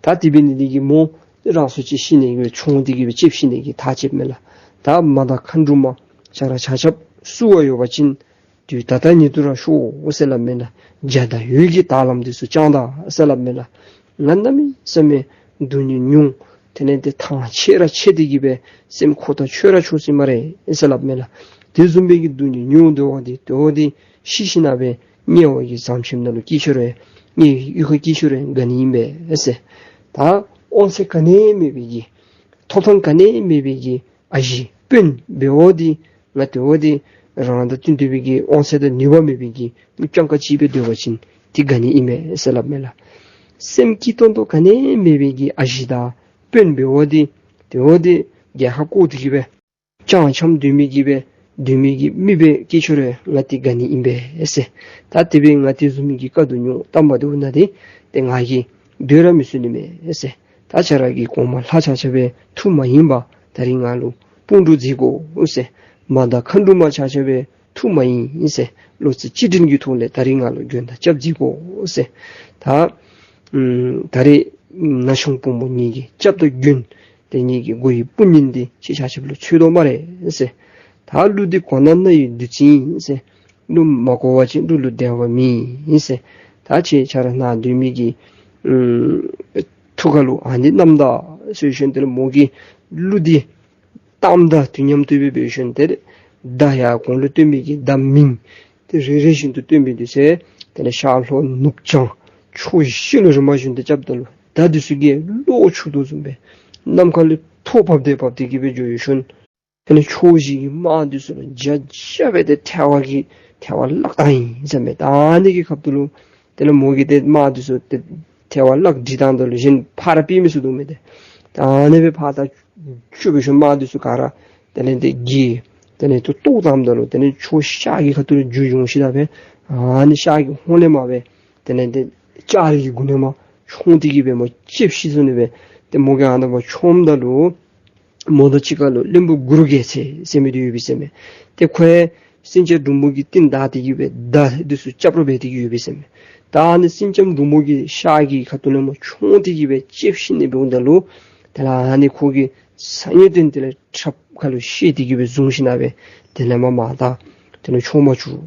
ད་དེ་འབད་ནི་འདི་གིས་མོ་རང་སྲོག་ཅིག་ཤི་ནི་གི་མཆོང་སྟེ་གི་སྦེ་ལྕེབ་ཤི་ནི་གི་ཐག་བཅདཔ་མས་ལགས། ད་མ་དང་མཁའ་འགྲོ་མ་ཁྱོད་ར་ཆ་ཁྱབ་བསུ་བ་ཡོད་པ་ཅིན་དུས་ད་ལྟ་ཉིད་དུ་ར་ཤོག་ཟེར་སླབ་མས་ལགས། འཇའ་དང་འོད་ཀྱི་ཐར་ལམ་འདི་ཚུ་བསྐྱང་ད་ཟེར་སླབ་མས་ལགས། ང་གནམ་མེད་ས་མེད་སྡུག་བསྔལ་མྱོང་། དེ་ལས་འདི་ཐང་ཆད་ར་ཆད་དེ་གི་སྦེ་སེམས་འཁོར་དང་ཆོས་ར་ཆོས་ཟེར་སྨ་རེ་ཟེར་སླབ་མས་ལགས། དེ་བཟུམ་སྦེ་གི་སྡུག་བསྔལ་མྱོང་སྡོད་པ་འདི་སྡོད་པ་འདི་ཤི་ཞིན་ན་སྦེ་དམྱལ་བ་གི་ཟམ་ཆེན་ནང་ལུ་སྐྱེས་ཆོག་རུང་དམྱལ་བའི་གཡུས་ཁར་སྐྱེས་ཆོག་རུང་དགའ་ནི་ཨིན་པས་ཟེར། ད་དབང་ཚད་ག་ནི་ཡང་མེད་པའི་གི་ཐོབ་ཐང་ག་ནི་ཡང་མེད་པའི་གི་ཨ་ཞེ་དཔོན་འབདཝ་འདི་ང་དེ་བ་འདི་རང་དང་བསྟུན་ཏེ་སྦེ་གི་དབང་ཚད་དང་ནུས་པ་མེད་པའི་གི་མི་སྤྱང་ཀ་ཅིག་སྦེ་སྡོད་པ་ཅིན་ཏེ་དགའ་ནི་ཨིན་མས་ཟེར་སླབ་མས་ལགས། སེམས་སྐྱིད་ཏོང་ཏོ་ག་ནི་ཡང་མེད་པའི་གི་ཨ་ཞེ་དང་དཔོན་འབདཝ་འདི་དེ་བ་འདི་རྒྱལ་ཁ་བཀོག་སྟེ་གི་སྦེ་སྤྱང་འཁྱམས་སྡོད་མི་གི་སྦེ་སྡོད་མི་གི་མི་སྦེ་སྐྱེས་ཆོག་རུང་ང་ཏེ་དགའ་ནི་ཨིན་པས་ཟེར། ད་དེ་སྦེ་ང་དེ་བཟུམ་མའི་གི་དཀའ་སྡུག་མྱོང་། ད་མ་འདི་འབདཝ་ན་ཏེ་ཏེ་ང་གིས་སྡོད་ར་མི་ཚུགས་ནི་མས་ཟེར། ད་ཁྱོད་ར་གི་གོང་མ་ལྷ་ཆ་ཁྱབ་སྦེ་ཐུགས་མ་ཡེངས་པར་ད་རིས་ང་ལུ་སྤུན་གྲོགས་མཛད་དགོ་ཟེར། མ་དང་མཁའ་འགྲོ་མ་ཆ་ཁྱབ་སྦེ་ཐུགས་མ་ཡེངས་ཟེར། བློ་རྩེ་གཅིག་སྒྲིམ་གྱི་ཐོག་ལས་ད་རིས་ང་ལུ་མགོན་དང་སྐྱབས་མཛད་དགོ་ཟེར། ད་ཨམ་ད་རིས་ན་ཆུང་བུ་མོ་ངེ་གི་སྐྱབས་དང་མགོན་ཏེ་ངེ་གི་མགོ་བོའི་སྤུ་ཉིན་འདི་ཁྱེད་ཆ་ཁྱབ་ལུ་འཚོལ་དོ་སྨ་རེ་ཟེར། ད་གླུ་འདི་གོ་ན་རྣ་ཡི་བདུད་རྩི་ཨིན་ཟེར། གླུ་མ་གོ་བ་ཅིན་གླུ་ལུ་བདེ་བ་མེད་ཟེར། ད་ཁྱེད་ཆ་ར་ནཱ་སྡོད་མི་གི་ཨམ་ཐུགས་ཁ་ལུ་ཨ་ནི་བསྣམས་ད་ཟེར་ཞིནམ་དེ་ལས་མོ་གིས་གླུ་འདི་གཏམ་དང་དུས་མཉམ་དུ་སྦེ་འབད་ཞིནམ་དེ་ལས་མདའ་ཡར་གོང་ལུ་བཏོན་མི་གི་མདའ་མིང་དེ་རེ་རེ་བཞིན་དུ་བཏོན་མི་འདི་ཚུ་དེ་ལས་ཤར་ལྷོ་ནུབ་བྱང་ཕྱོགས་བཞི་ལུ་རིམ་པ་བཞིན་དུ་རྐྱབ་ད་ལུ་མདའ་འདི་ཚུ་གིས་གློག་འཁྱུག་དོ་བཟུམ་སྦེ་ནམ་མཁའ་ལུ་ ཐོག་བབས་ཏེ་བབས་ཏེ་གི་སྦེ་འགྱོ་ཡོད་ཤུལ། དེ་ལས་ཕྱོགས་བཞི་གི་དམག་འདི་ཚུ་ལུ་བརྒྱ་བརྒྱ་སྦེ་ཏེ་ཐལ་བ་གིས་ཐལ་བ་བརླག་བཏང་ཡི་ཟེར་མས། ད་ཨ་ནི་གི་སྐབས་སུ་ལུ་དེ་ལས་མོ་གིས་ཏེ་དམག་འདི་ཚུ་ཏེ་ཐལ་བ་བརླག་སྒྲིལ་བཏངམ་ད་ལུ་གཞན་ཕར་ར་ཕུད་མི་ཚུགས་དོ་མས་ཏེ། ད་ཨ་ནི་སྦེ་ཕར་ད་བཅུག་པའི་ཤུལ་དམག་འདི་ཚུ་ག་ར་དེ་ལས་ཏེ་གི་དེ་ལས་ཏེ་བཏོག་བཏངམ་ད་ལུ་དེ་ལས་ཕྱོགས་ཤར་གྱི་ཁ་ཐུག་ལུ་རྒྱུག་འོང་ཞིནམ་སྦེ་ཨ་ནི་ཤར་གྱི་ཧོང་ལས་མར་སྦེ་དེ་ལས་ཏེ་ལྕགས་རི་གི་གུ་ནང་མར་མཆོངས་ཏེ་གི་སྦེ་མོ་ལྕེབ་ཤི་སོང་ནི་སྦེ། ཏེ་མོ་གིས་ཨ་ནཱ་མར་མཆོངམ་ད་ལུ་མོ་དང་གཅིག་ཁར་ལུ་བློན་པོ་གུ་རུ་རྒྱལ་མཚན་ཟེར་མི་འདི་ཡོད་པས་ཟེར་མས། ཏེ་ཁོ་ཡང་སེང་ལྕམ་འབྲུག་མོ་གི་རྟིང་བདའ་སྟེ་གི་སྦེ་མདའ་འདི་ཚུ་རྐྱབ་རོགས་འབད་དེ་གི་ཡོད་པས་ཟེར་མས། ད་ཨ་ནི་སེང་ལྕམ་འབྲུག་མོ་གིས་ཤར་གྱི་ཁ་ཐུག་ལས་མར་མཆོངས་ཏེ་གི་སྦེ་ལྕེབ་ཤི་ནི་འབདཝ་ད་ལུ་དེ་ལས་ཨ་ནི་ཁོ་གིས་ས་ཡོན་ཏན་དེ་ལས་ཁྲབ་ཁ་ལུ་བཤེད་དེ་གི་སྦེ་བཟུང་ཞིནམ་སྦེ་དེ་ལས་མར་མར་ད་དེ་ལས་མཆོང་མ་བཅུག་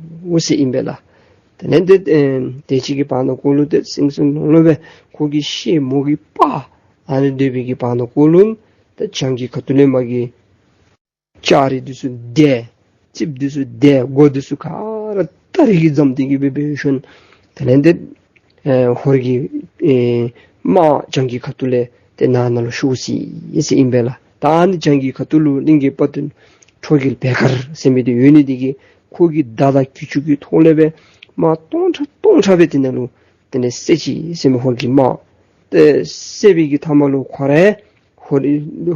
ཟེར་ཨིན་པས་ལགས། དེ་ལས་ཏེ་ཨེ་དེ་ཅིག་གི་བར་ན་ཀོ་ལུ་ཏེ་སིང་སིང་ལོང་ལོང་སྦེ་ཁོ་གི་ཤེད་མོ་གིས་སྤར་ཨ་ནི་སྡོད་པའི་གི་བར་ན་ཀོ་ལུ་ཏེ་བྱང་གི་ཁ་ཐུག་ལས་མར་གྱི་ལྕགས་རི་འདི་ཚུ་དེད། རྩིགཔ་འདི་ཚུ་དེད། སྒོ་འདི་ཚུ་ག་ར་སྟ་རེ་གིས་བསྡམས་ཏེ་གི་སྦེ་འབད་ཞིནམ་དེ་ལས་ཏེ་ཨེ་ཧོར་གྱི་ཨེ་དམག་བྱང་གི་ཁ་ཐུག་ལས་ཏེ་ནང་ན་ལུ་ཤོར་ཅི་ཟེར་ཨིན་པས་ལགས། ད་ཨ་ནི་བྱང་གི་ཁ་ཐུག་ལུ་གླིང་གི་དཔའ་བརྟུལ་ཁྲོ་རྒྱལ་བེར་དཀར་ཟེར་མི་འདི་ཡོད་ནི་འདི་གིས་ཁོ་གིས་མདའ་དང་གྱི་ཅུ་གི་ཐོག་ལས་སྦེ་དམག་སྟོང་ཕྲག་སྟོང་ཕྲག་སྦེ་དེ་ནང་ལུ་དེ་ལས་བསད་ཅི་ཟེར་མས། ཧོར་གྱི་དམག་ཏེ་བསད་པའི་གི་མཐའ་མ་ལུ་ཁོ་ར་ཧོར་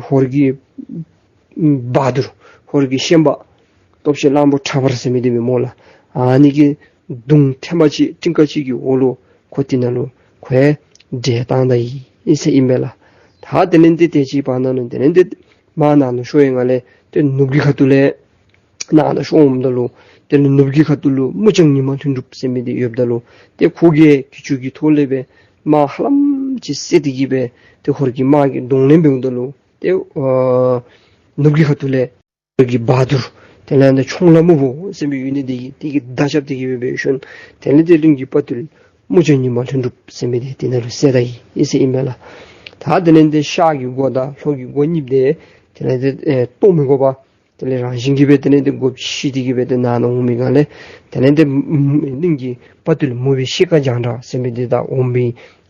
ཧོར་གྱི་བ་དུར་ཧོར་གྱི་ཤན་པ་སྟོབས་ཆེན་གླང་པོ་ཁྲ་འབར་ཟེར་མི་འདི་མས་སྨོ་ལགས། ཨ་ནི་གི་མདུང་ཐེངས་མ་གཅིག་ཀྲིང་ཀ་གཅིག་གི་འོག་ལུ་ཁོ་དེ་ནང་ལུ་ཁོ་ཡང་བསྒྲལ་བཏང་ད་ཡི་ཟེར་ཨིན་པས་ལགས། ད་དེ་ལས་ཏེ་དེ་ཅིག་བར་ན་ལུ་དེ་ལས་ཏེ་དམག་ནང་ན་ཤོར་བའི་སྒང་ལས་ཏེ་ནུབ་ཀྱི་ཁ་ཐུག་ལས་ནང་ན་ཤོར་འོངམ་ད་ལུ་དེ་ལས་ནུབ་ཀྱི་ཁ་ཐུག་ལུ་མུ་ལྕང་ཉི་མ་ལྷུན་གྲུབ་ཟེར་མི་འདི་ཡོདཔ་ད་ལུ་ཏེ་ཁོ་གིས་གྱི་ཅུ་གི་ཐོག་ལས་སྦེ་དམག་ཧ་ལམ་ཅིག་བསད་དེ་གི་སྦེ་ཏེ་ཧོར་གྱི་དམག་གི་གདོང་ལེན་འབདཝ་ད་ལུ་ཏེ་ཨ་ནུབ་ཀྱི་ཁ་ཐུག་ལས་ཧོར་གྱི་བ་དུར་དེ་ལས་ཏེ་མཆོང་ལ་སྨུག་པོ་ཟེར་མི་ཡོད་ནི་འདི་གིས་དེ་གིས་མདའ་རྐྱབ་སྟེ་གི་སྦེ་འབད་ཞིནམ་དེ་ལས་ཏེ་གླིང་གི་དཔའ་བརྟུལ་མུ་ལྕང་ཉི་མ་ལྷུན་གྲུབ་ཟེར་མི་འདི་དེ་ནང་ལུ་བསད་ད་ཡི་ཟེར་ཨིན་མས་ལགས། ད་དེ་ལས་ཏེ་ཤར་གྱི་སྒོ་དང་ལྷོ་གི་སྒོ་གཉིས་འདི་དེ་ལས་ཏེ་ཨེ་གཏོར་མི་དགོ་པར་དེ་ལས་རང་བཞིན་གྱིས་སྦེ་དེ་ལས་ཏེ་སྒོ་ཕྱེ་སྟེ་གི་སྦེ་ཏེ་ནང་ན་འོང་མི་སྒང་ལས་དེ་ལས་ཏེ་གླིང་གི་དཔའ་བརྟུལ་མུ་པའི་ཤེལ་དཀར་རྒྱང་གྲགས་ཟེར་མི་འདི་དང་འོང་མི་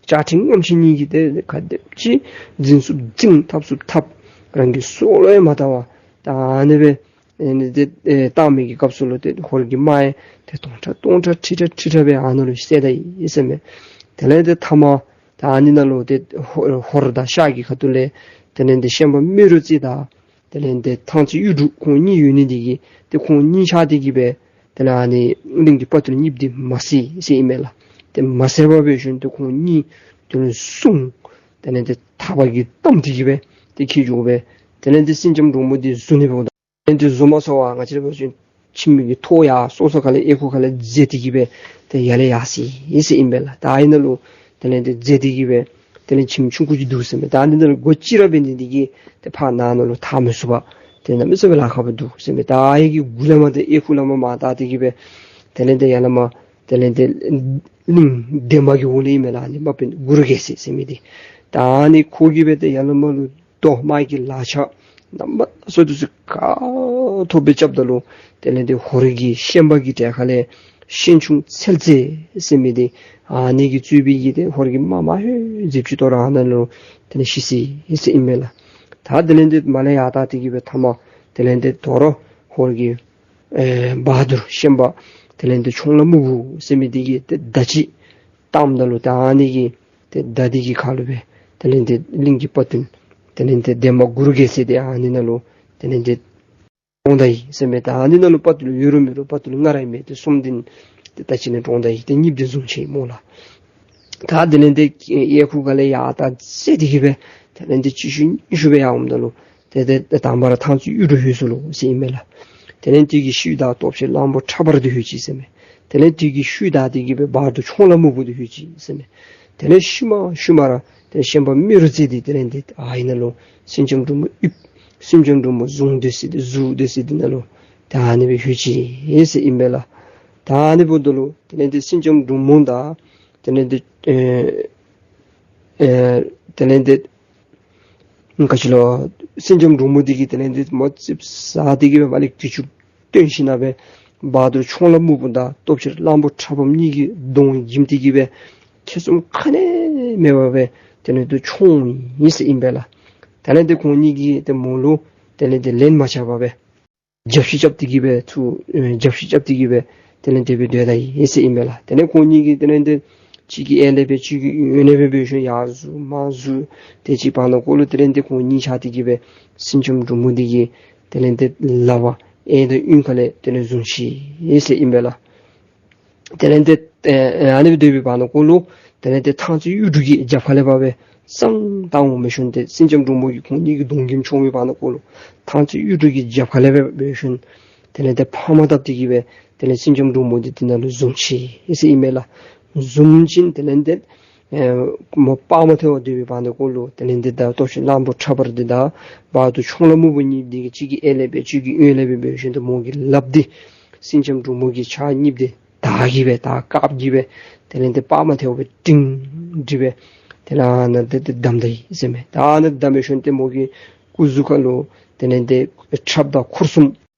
ཅ་ཁྲིམས་རྔམ་ཤིང་གཉིས་ཀྱིས་ཏེ་ག་དེམ་ཅིག་འཛིང་ཚུགསཔ་འཛིང་འཐབ་ཚུགསཔ་འཐབ། རང་གི་སྲོག་ལུ་ཡང་མ་བལྟ་བར་ད་ཨ་ནི་སྦེ་ཨེ་ནི་ཏེ་ཨེ་བཏང་མི་གི་སྐབས་སུ་ལུ་ཏེ་ཧོར་གྱི་དམག་ཡང་ཏེ་སྟོང་ཕྲག་སྟོང་ཕྲག་ཁྲི་ཕྲག་ཁྲི་ཕྲག་སྦེ་ཨ་ནཱ་ལུ་བསད་ད་ཡི་ཟེར་མས། དེ་ལས་ཏེ་མཐའ་མ་ད་ཨ་ནི་ནང་ལུ་ཏེ་ཧོ་ཧོར་དང་ཤར་གྱི་ཁ་ཐུག་ལས་དེ་ལས་ཏེ་ཤན་པ་རྨེ་རུ་རྩེ་དང་དེ་ལས་ཏེ་ཐང་རྩེ་གཡུ་འབྲུག་ཁོང་གཉིས་ཡོད་ནི་འདི་གིས་ཏེ་ཁོང་གཉིས་ཆ་སྟེ་གི་སྦེ་དེ་ལས་ཨ་ནི་གླིང་གི་དཔའ་བརྟུལ་གཉིས་འདི་མ་བསད་ཟེར་ཨིན་མས་ལགས། ཏེ་མ་བསད་པར་འབད་ཞིནམ་ཏེ་ཁོང་གཉིས་དེ་ལས་བཟུང་དེ་ལས་ཏེ་ཐགཔ་གིས་བསྡམས་ཏེ་གི་སྦེ་ཏེ་འཁྱིད་འགྱོ་སྦེ་དེ་ལས་ཏེ་སེང་ལྕམ་འབྲུག་མོ་འདི་བཟུང་ནི་འབདཝ་ད་ཏེ་བཟུང་མ་ཚུགས་པར་ང་བཅས་ར་འབད་བ་ཅིན་ཁྱིམ་གྱི་ཐོག་ཡར་སོ་སོ་ཁ་ལས་གཡས་ཁུག་ཁ་ལས་འཛེགས་ཏེ་གི་སྦེ་ཏེ་ཡར་ལས་ཡར་སོ་ཡི་ཟེར་ཨིན་པས་ལགས། ད་ཨ་ནི་ནང་ལུ་དེ་ལས་ཏེ་འཛེགས་ཏེ་གི་སྦེ་དེ་ལས་ཁྱིམ་ཆུང་ཀུ་ཅིག་འདུག་ཟེར་མས། ད་ཨ་ནི་ནང་ལུ་སྒོ་ཅིག་ར་འབད་ནི་འདི་གིས་ཏེ་ཕར་ནང་ན་ལུ་ཐར་མི་ཚུགས་པར་ཏེ་གནམ་མེད་ས་མེད་ལཱ་ཁག་པོ་འདུག་ཟེར་མས། ད་ཨ་ཡི་གི་མགུ་ལས་མར་ཏེ་གཡས་ཁུག་ལས་མར་མར་བདའ་སྟེ་གི་སྦེ་དེ་ལས་ཏེ་ཡར་ལས་མར་དེ་ལས་ཏེ་གླིང་འདན་མ་གི་འོག་ལས་ཨིན་མས་ལགས། ཨ་ནི་དམག་དཔོན་གུ་རུ་རྒྱལ་མཚན་ཟེར་མི་འདི་ད་ཨ་ནི་ཁོ་གིས་སྦེ་ཏེ་ཡར་ལས་མར་ལུ་རྡོ་དམག་གི་ལག་ཆ་རྣམ་པ་སྣ་ཚོགས་འདི་ཚུ་ག་ཐོབ་སྦེ་རྐྱབ་ད་ལུ་དེ་ལས་ཏེ་ཧོར་གྱི་ཤན་པ་གི་གྲལ་ཁ་ལས་ཤན་ཆུང་ཚེ་རྩེ་ཟེར་མི་འདི་ཨ་ནི་གིས་གཙོས་པའི་གི་ཏེ་ཧོར་གྱི་དམག་མ་ཧེ་ཟེབ་ཅིག་ཏོ་ར་ཨ་ནཱ་ལུ་དེ་ལས་ཤི་སོ་ཡི་ཟེར་ཨིན་མས་ལགས། ད་དེ་ལས་ཏེ་མར་ལས་ཡར་བདའ་སྟེ་གི་སྦེ་མཐའ་མ་དེ་ལས་ཏེ་དོ་རུང་ཧོར་གྱི་ཨེ་བ་དུར་ཤན་པ་དེ་ལས་ཏེ་མཆོང་ལ་སྨུག་པོ་ཟེར་མི་འདི་གིས་ཏེ་མདའ་ཅིག་བཏངམ་ད་ལུ་ད་ཨ་ནི་གི་ཏེ་མདའ་འདི་གི་ཁ་ལུ་སྦེ་དེ་ལས་ཏེ་གླིང་གི་དཔའ་བརྟུལ་དེ་ལས་ཏེ་འདན་མ་གུ་རུ་རྒྱལ་མཚན་འདི་ཨ་ནི་ནང་ལུ་དེ་ལས་ཏེ་གྲོངས་ད་ཡི་ཟེར་མས། ད་ཨ་ནི་ནང་ལུ་དཔའ་བརྟུལ་ཡོད་རུང་མེད་རུང་དཔའ་བརྟུལ་ལྔ་ར་ཨིན་མས། ཏེ་གསུམ་འདི་ཏེ་ད་ཅི་ནི་གྲོངས་ད་ཡི། ཏེ་གཉིས་འདི་བཟུང་ཅི་སྨོ་ལགས། ད་དེ་ལས་ཏེ་གཡས་ཁུག་ཁ་ལས་ཡར་བདའ་འཛེགས་ཏེ་གི་སྦེ་དེ་ལས་ཏེ་གཅིག་ཤུལ་གཉིས་ཤུལ་སྦེ་ཡར་འོངམ་ད་ལུ་ཏེ་ཏེ་ཏེ་དང་པ་ར་ཐང་རྩེ་གཡུ་འབྲུག་ལྷོད་སོ་ལོ་ཟེར་ཨིན་མས་ལགས། དེ་ལས་དེ་གི་ཤུལ་བདའ་སྟོབས་ཆེན་གླང་པོ་ཁྲ་འབར་འདི་ལྷོད་ཅི་ཟེར་མས། དེ་ལས་དེ་གི་ཤུལ་བདའ་སྟེ་གི་སྦེ་བ་དུར་མཆོང་ལ་སྨུག་པོ་འདི་ལྷོད་ཅི་ཟེར་མས། དེ་ལས་ཤུལ་མ་ཤུལ་མ་ར་ཏེ་ཤན་པ་རྨེ་རུ་རྩེ་འདི་དེ་ལས་ཏེ་ཨ་ཡི་ནང་ལུ་སེང་ལྕམ་འབྲུག་མོ་ཨིབ་སེང་ལྕམ་འབྲུག་མོ་བཟུང་སྡོད་ས་འདི་བཟུང་སྡོད་ས་འདི་ནང་ལུ་ཏེ་ཨ་ནི་སྦེ་ལྷོད་ཅི་ཟེར་ཨིན་པས་ལགས། ད་ཨ་ནི་འབདཝ་ད་ལུ་དེ་ལས་ཏེ་སེང་ལྕམ་འབྲུག་མོ་དང་དེ་ལས་ཏེ་ཨེ་ཨེ་དེ་ལས་ཏེ་ག་ཅི་ལོ་སེང་ལྕམ་འབྲུག་མོ་འདི་གིས་དེ་ལས་ཏེ་མོ་ཙིགཔ་ཟ་སྟེ་གི་སྦེ་མར་ལས་གྱི་ཅུ་བཏོན་ཞིནམ་སྦེ་བ་དུར་མཆོང་ལ་སྨུག་པོ་དང་སྟོབས་ཆེན་གླང་པོ་ཁྲ་འབར་གཉིས་ཀྱི་གདོང་འགྱིམ་སྟེ་གི་སྦེ་ཁེ་བཟུམ་ག་ནི་མེད་པར་སྦེ་དེ་ལས་ཏེ་མཆོངས་ཡི་ཟེར་ཨིན་པས་ལགས། དེ་ལས་ཏེ་ཁོང་གཉིས་ཀྱིས་ཏེ་མོ་ལུ་དེ་ལས་ཏེ་ལན་མ་རྐྱབ་པར་སྦེ་རྒྱབ་ཤིག་རྐྱབ་སྟེ་གི་སྦེ་ཚུར་ཨེ་རྒྱབ་ཤིག་རྐྱབ་སྟེ་གི་སྦེ་དེ་ལས་ཏེ་སྦེ་སྡོད་ད་ཡི་ཟེར་ཨིན་པས་ལགས། དེ་ལས་ཁོང་གཉིས་ཀྱིས་དེ་ལས་ཏེ་གཅིག་གིས་གཡས་ལས་སྦེ་གཅིག་གིས་གཡོན་ལས་སྦེ་འབད་ཞིནམ་ཡར་ཟུར་མར་ཟུར་དེ་ཅིག་བར་ན་ཀོ་ལུ་དེ་ལས་ཏེ་ཁོང་གཉིས་ཆ་སྟེ་གི་སྦེ་སེང་ལྕམ་འབྲུག་མོ་འདི་གི་དེ་ལས་ཏེ་ལག་པ་གཡས་དང་གཡོན་ཁ་ལས་དེ་ལས་བཟུང་ཅི་ཟེར་ཨིན་པས་ལགས། དེ་ལས་ཏེ་ཨེ་ཨ་ནི་སྦེ་སྡོད་པའི་བར་ན་ཀོ་ལུ་དེ་ལས་ཏེ་ཐང་རྩེ་གཡུ་འབྲུག་གི་རྒྱབ་ཁ་ལས་ཕར་སྦེ་སང་བཏང་འོང་འབད་ཞིནམ་ཏེ་སེང་ལྕམ་འབྲུག་མོ་གིས་ཁོང་གཉིས་ཀྱི་གདོང་གུ་མཆོང་བའི་བར་ན་ཀོ་ལུ་ཐང་རྩེ་གཡུ་འབྲུག་གི་རྒྱབ་ཁ་ལས་སྦེ་འབད་ཞིནམ་དེ་ལས་ཏེ་ཕར་མ་བཏབ་སྟེ་གི་སྦེ་དེ་ལས་སེང་ལྕམ་འབྲུག་མོ་འདི་དེ་ནང་ལུ་བཟུང་ཅི་ཟེར་ཨིན་མས་ལགས། བཟུང་ཞིནམ་དེ་ལས་ཏེ་ཨེ་མོ་དཔའ་མ་ཐལཝ་སྡོད་པའི་བར་ན་ཀོ་ལུ་དེ་ལས་ཏེ་ད་ལྟོ་ཤི་གླང་པོ་ཁྲ་འབར་འདི་དང་བར་དུ་མཆོང་ལ་སྨུག་པོ་གཉིས་འདི་གིས་གཅིག་གིས་གཡས་ལས་སྦེ་གཅིག་གིས་གཡོན་ལས་སྦེ་འབད་ཞིནམ་ཏེ་མོ་གི་ལགཔ་འདི་སེང་ལྕམ་འབྲུག་མོ་གི་ཕྱག་གཉིསཔ་འདི་དར་གྱིས་སྦེ་དར་དཀརཔོ་གིས་སྦེ་དེ་ལས་ཏེ་དཔའ་མ་ཐལཝ་སྦེ་སྒྲིང་སྒྲི་སྦེ་དེ་ལས་ཨ་ནཱ་ཏེ་ཏེ་བསྡམས་ད་ཡི་ཟེར་མས། ད་ཨ་ནཱ་བསྡམས་འབད་ཞིནམ་ཏེ་མོ་གི་སྐུ་གཟུགས་ཁ་ལུ་དེ་ལས་ཏེ་ཁྲབ་དང་འཁོར་གསུམ་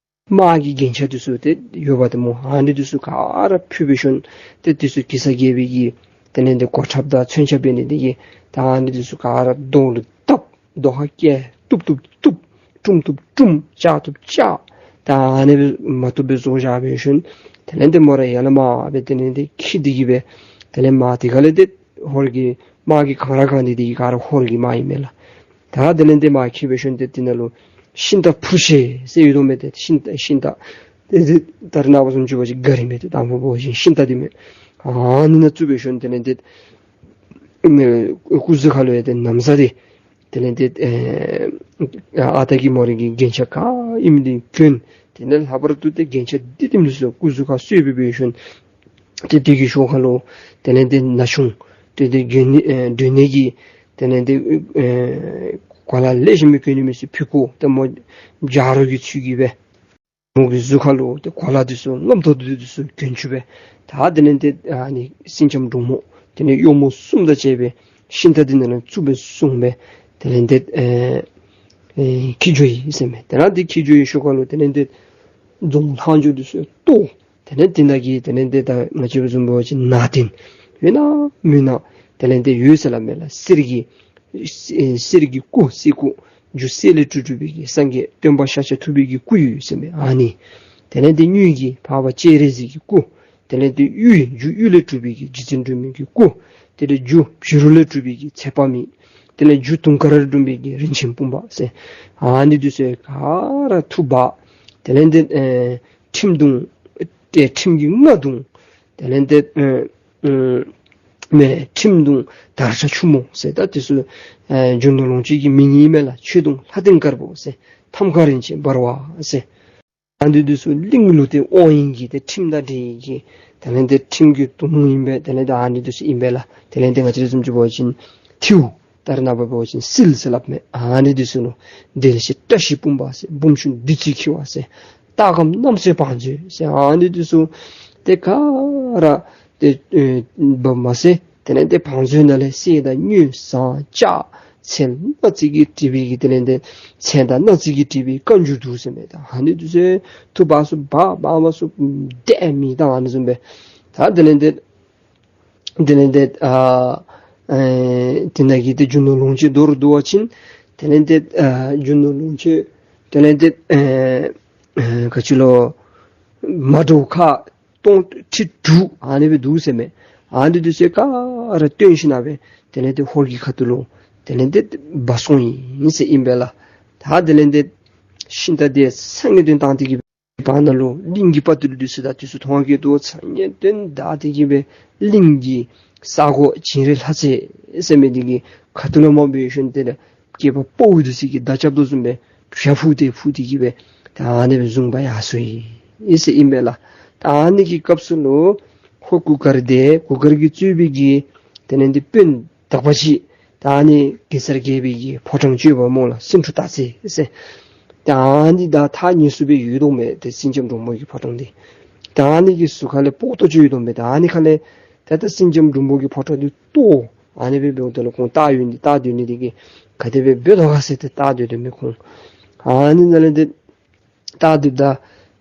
དམག་གི་རྒྱན་ཆ་འདི་ཚུ་ཏེ་ཡོདཔ་ཏེ་མོ་ཨ་ནི་འདི་ཚུ་ག་ར་ཕུད་འབད་ཞིནམ་ཏེ་འདི་ཚུ་གེ་སར་རྒྱལ་པོའི་གི་དེ་ལས་ཏེ་གོ་ཁྲབ་དང་མཚོན་ཆ་འབད་ནི་འདི་གིས་ད་ཨ་ནི་འདི་ཚུ་ག་ར་གདོང་ལུ་བཏབ། རྡོ་ཁ་བཀལ། གཏུབ་གཏུབ་གཏུབ། བཀྲུམ་གཏུབ་བཀྲུམ། བཅག་གཏུབ་བཅག། ད་ཨ་ནི་སྦེ་མ་བཏུབ་པའི་བཟོ་བཞག་འབད་ཞིནམ་དེ་ལས་ཏེ་མོ་ར་ཡར་ལས་མར་སྦེ་དེ་ལས་ཏེ་འཁྱིད་དེ་གི་སྦེ་དེ་ལས་མར་དེ་ཁ་ལས་ཏེ་ཧོར་གྱི་དམག་གིས་གང་ར་གང་འདི་དེ་ག་ར་ཧོར་གྱི་དམག་ཨིན་མས་ལགས། ད་དེ་ལས་ཏེ་མར་འཁྱིད་འབད་ཞིནམ་ཏེ་དེ་ནང་ལུ་ཤིང་རྟ་འཕུར་ཤེས་ཟེར་ཡོད་དོ་མས། ཏེ་ཤིང་རྟ་ཤིང་རྟ་ཏེ་ཏེ་ད་རེས་ནངས་པ་བཟུམ་ཅིག་འབད་བ་ཅིན་ག་རི་མས། ཏེ་དང་ཕུ་འབད་བ་ཅིན་ཤིང་རྟ་འདི་མས། ཨ་ནི་ནང་བཙུགས་འབད་ཞིནམ་དེ་ལས་ཏེ་ཨེ་སྐུ་གཟུགས་ཁ་ལུ་ཡང་ཏེ་ན་བཟའ་འདི་དེ་ལས་ཏེ་ཨེ་ཨ་རྟག་གི་མོ་རའི་གི་རྒྱན་ཆ་ག་ཨིནམ་འདི་གྱོན། དེ་ལས་ལྷག་པར་དུ་ཏེ་རྒྱན་ཆ་འདི་ལྟེམ་འདི་ཚུ་སྐུ་གཟུགས་ཁར་གསོལ་སྦེ་འབད་ཞིནམ་ཏེ་དེ་གི་ཤོག་ཁ་ལུ་དེ་ལས་ཏེ་ན་ཆུང་ཏེ་ཏེ་གྱོན་ནི་ཨེ་གྱོན་ནི་གི་དེ་ལས་ཏེ་ཨེ་གོ་ལ་ལེགས་ཤོམ་སྦེ་གྱོན་ནི་མི་ཚུ་ཕུད་ཀོ། ཏེ་མོ་ཇ་རོ་གི་ཚུལ་གྱིས་སྦེ་མོ་གི་གཟུགས་ཁ་ལུ་ཏེ་གོ་ལ་འདི་ཚུ་རྔམ་ཏོག་ཏོ་འདི་ཚུ་གྱོན་བཅུག་སྦེ་ད་དེ་ལས་ཏེ་ཨ་ནི་སེང་ལྕམ་འབྲུག་མོ་དེ་ལས་གཡོག་མོ་གསུམ་དང་བཅས་སྦེ་ཤིང་རྟ་འདི་ནང་ལུ་བཙུགས་སྦེ་སོང་སྦེ་དེ་ལས་ཏེ་ཨེ་ཨེ་འཁྱིད་འགྱོ་ཡི་ཟེར་མས། དེ་ལས་ཏེ་འཁྱིད་འགྱོ་བའི་ཤོག་ཁ་ལུ་དེ་ལས་ཏེ་རྫོང་ལྷག་འཇོག་འདི་ཚུ་གཏོར། དེ་ལས་ཏེ་ནཱ་གི་དེ་ལས་ཏེ་ད་ང་བཅས་བཟུམ་འབད་བ་ཅིན་ནང་རྟེན་ཡོད་ན་མེད་ན་དེ་ལས་ཏེ་ཡོད་ཟེར་སླབ་མས་ལགས། གསེར་གྱི་ཨེ་གསེར་གྱི་སྐུ་གསེར་སྐུ་རྒྱུ་གསེར་ལས་གྲུབ་གྲུབ་པའི་གི་སངས་རྒྱས་སྟོན་པ་ཤཱཀྱ་ཐུབ་པའི་གི་སྐུ་ཡོད་ཟེར་མས། ཨ་ནི་དེ་ལས་ཏེ་དངུལ་གྱི་འཕགས་པ་སྤྱན་རས་གཟིགས་ཀྱི་སྐུ། དེ་ལས་ཏེ་གཡུ་རྒྱུ་གཡུ་ལས་གྲུབ་པའི་གི་རྗེ་བཙུན་སྒྲོལ་མའི་གི་སྐུ། དེ་ལས་རྒྱུ་བྱུ་རུ་ལས་གྲུབ་པའི་གི་ཚེ་དཔག་མེད། དེ་ལས་རྒྱུ་དུང་དཀར་ལས་གྲུབ་པའི་གི་རིན་ཆེན་སྤུངས་པ་ཟེར། ཨ་ནི་འདི་ཚུ་ག་ར་ཐུག་པ། དེ་ལས་ཏེ་ཨེ་ཁྲིམས་དུང་ཨེ་ཁྲིམས་ཀྱི་རྔ་དུང་། དེ་ལས་ཏེ་ཨེ་ཨེ་མེ་ཁྲིམས་དུང་དར་ཁྲ་ཆུ་མོ་ཟེར་ད་འདི་ཚུ་ཨེ་རྒྱུ་ནོར་ལོངས་སྤྱོད་ཀྱི་མིང་ཨིན་མས་ལགས། ཆོས་དུང་ལྷ་སྟེང་དཀར་པོ་ཟེར། ཐམ་ཀ་རིན་ཆེན་འབར་བ་ཟེར། ཨ་ནི་འདི་ཚུ་གླིང་ལུ་ཏེ་དབང་ཡོད་མི་གི་ཏེ་ཁྲིམས་དང་འབྲེལ་ཡོད་མི་གི་དེ་ལས་ཏེ་ཁྲིམས་ཀྱི་དུང་ཨིན་པས། དེ་ལས་ཏེ་ཨ་ནི་འདི་ཚུ་ཨིན་པས་ལགས། དེ་ལས་ཏེ་ང་བཅས་ར་བཟུམ་ཅིག་འབད་བ་ཅིན་ཐེའུ་ད་རེས་ནངས་པ་འབད་བ་ཅིན་སིལ་ཟེར་སླབ་མས། ཨ་ནི་འདི་ཚུ་ལུ་འདྲེ་ལེགས་བཤད་བཀྲ་ཤིས་སྤུངས་པ་ཟེར། འབུམ་ཆུང་བདུད་རྩི་འཁྱིལ་བ་ཟེར། རྟ་སྒམ་རྣམ་སྲས་བང་མཛོད་ཟེར། ཨ་ནི་འདི་ཚུ་ཏེ་ག་ར་ཏེ་ཨེ་འབད་མ་ཚད་དེ་ལས་ཏེ་བང་མཛོད་ནང་ལས་གསེར་དང་དངུལ་ཟངས་ལྕགས་མཚལ་སྣ་རྩེ་གིས་བྲིས་པའི་གི་དེ་ལས་ཏེ་མཚལ་དང་སྣ་རྩེ་གིས་བྲིས་པའི་བཀའ་འགྱུར་འདུག་ཟེར་མས། ད་ཨ་ནི་འདི་ཚུ་ཐུག་པ་ཚུ་འབག་འབག་མ་ཚུགས་དེ་མེད་ད་ཨ་ནི་བཟུམ་སྦེ། ད་དེ་ལས་ཏེ་དེ་ལས་ཏེ་ཨ་ཨེ་དེ་ནང་གི་ཏེ་རྒྱུ་ནོར་ལོངས་སྤྱོད་མདོར་བསྡུ་བ་ཅིན་དེ་ལས་ཏེ་ཨ་རྒྱུ་ནོར་ལོངས་སྤྱོད་དེ་ལས་ཏེ་ཨེ་ཨེ་ག་ཅི་ལོ་མ་འདྲཝ་ཁག་སྟོང་ཁྲི་དྲུག་ཨ་ནི་སྦེ་འདུག་ཟེར་མས། ཨ་ནི་འདི་ཚུ་ག་ར་བཏོན་ཞིནམ་སྦེ་དེ་ལས་ཏེ་ཧོར་གྱི་ཁ་ཐུག་ལུ་དེ་ལས་ཏེ་འབག་སོང་ཡི་ཟེར་ཨིན་པས་ལགས། ད་དེ་ལས་ཏེ་ཤིང་རྟ་འདི་ཚ་ངེས་དོན་བཏང་སྟེ་གི་བར་ན་ལུ་གླིང་གི་དཔའ་རྟུལ་འདི་ཚུ་དང་འདི་ཚུ་མཐོང་གི་འདུག། ཚ་ངེས་དོན་བཏང་སྟེ་གི་སྦེ་གླིང་གི་ས་གོ་བྱིན་རས་ལྷ་རྩེ་ཟེར་མི་འདི་གི་ཁ་ཐུག་ལུ་མར་འབད་ཞིནམ་དེ་ལས་སྐྱེས་པ་ཕོ་བོ་འདི་ཚུ་གིས་མདའ་རྐྱབ་དོ་བཟུམ་སྦེ་བྱ་འཕུར་ཏེ་འཕུར་ཏེ་གི་སྦེ་ད་ཨ་ནི་སྦེ་བཟུང་འབག་ཡར་སོང་ཡི་ཟེར་ཨིན་པས་ལགས། ད་ཨ་ནི་གི་སྐབས་སུ་ལུ་ཧོར་གུར་དཀར་འདི་གུར་དཀར་གྱིས་གཙོས་པའི་གི་དེ་ལས་ཏེ་དཔོན་དག་པ་ཅིག་ད་ཨ་ནི་གེ་སར་རྒྱལ་པོའི་གི་ཕོ་བྲང་ཅིག་ཡོདཔ་སྨོ་ལགས། སེང་ཕྲུག་སྟག་རྩེ་ཟེར། ད་ཨ་ནི་དང་ཐག་ཉེ་སུ་སྦེ་ཡོད་དོ་མས། ཏེ་སེང་ལྕམ་འབྲུག་མོ་གི་ཕོ་བྲང་འདི་ད་ཨ་ནི་གི་ཟུར་ཁ་ལས་སྤོ་ཏོ་ཅིག་ཡོད་དོ་མས། ད་ཨ་ནི་ཁ་ལས་ད་ད་སེང་ལྕམ་འབྲུག་མོ་གི་ཕོ་བྲང་འདི་གཏོར་ཨ་ནི་སྦེ་འབདཝ་ད་ལུ་ཁོང་བལྟ་ཡོད་ནི་བལྟ་སྡོད་ནི་འདི་གིས་ག་དེ་སྦེ་འབད་དོ་ག་ཟེར་ཏེ་བལྟ་སྡོད་དོ་མས་ཁོང་། ཨ་ནི་ནང་ལས་ཏེ་བལྟ་སྡོདཔ་ད་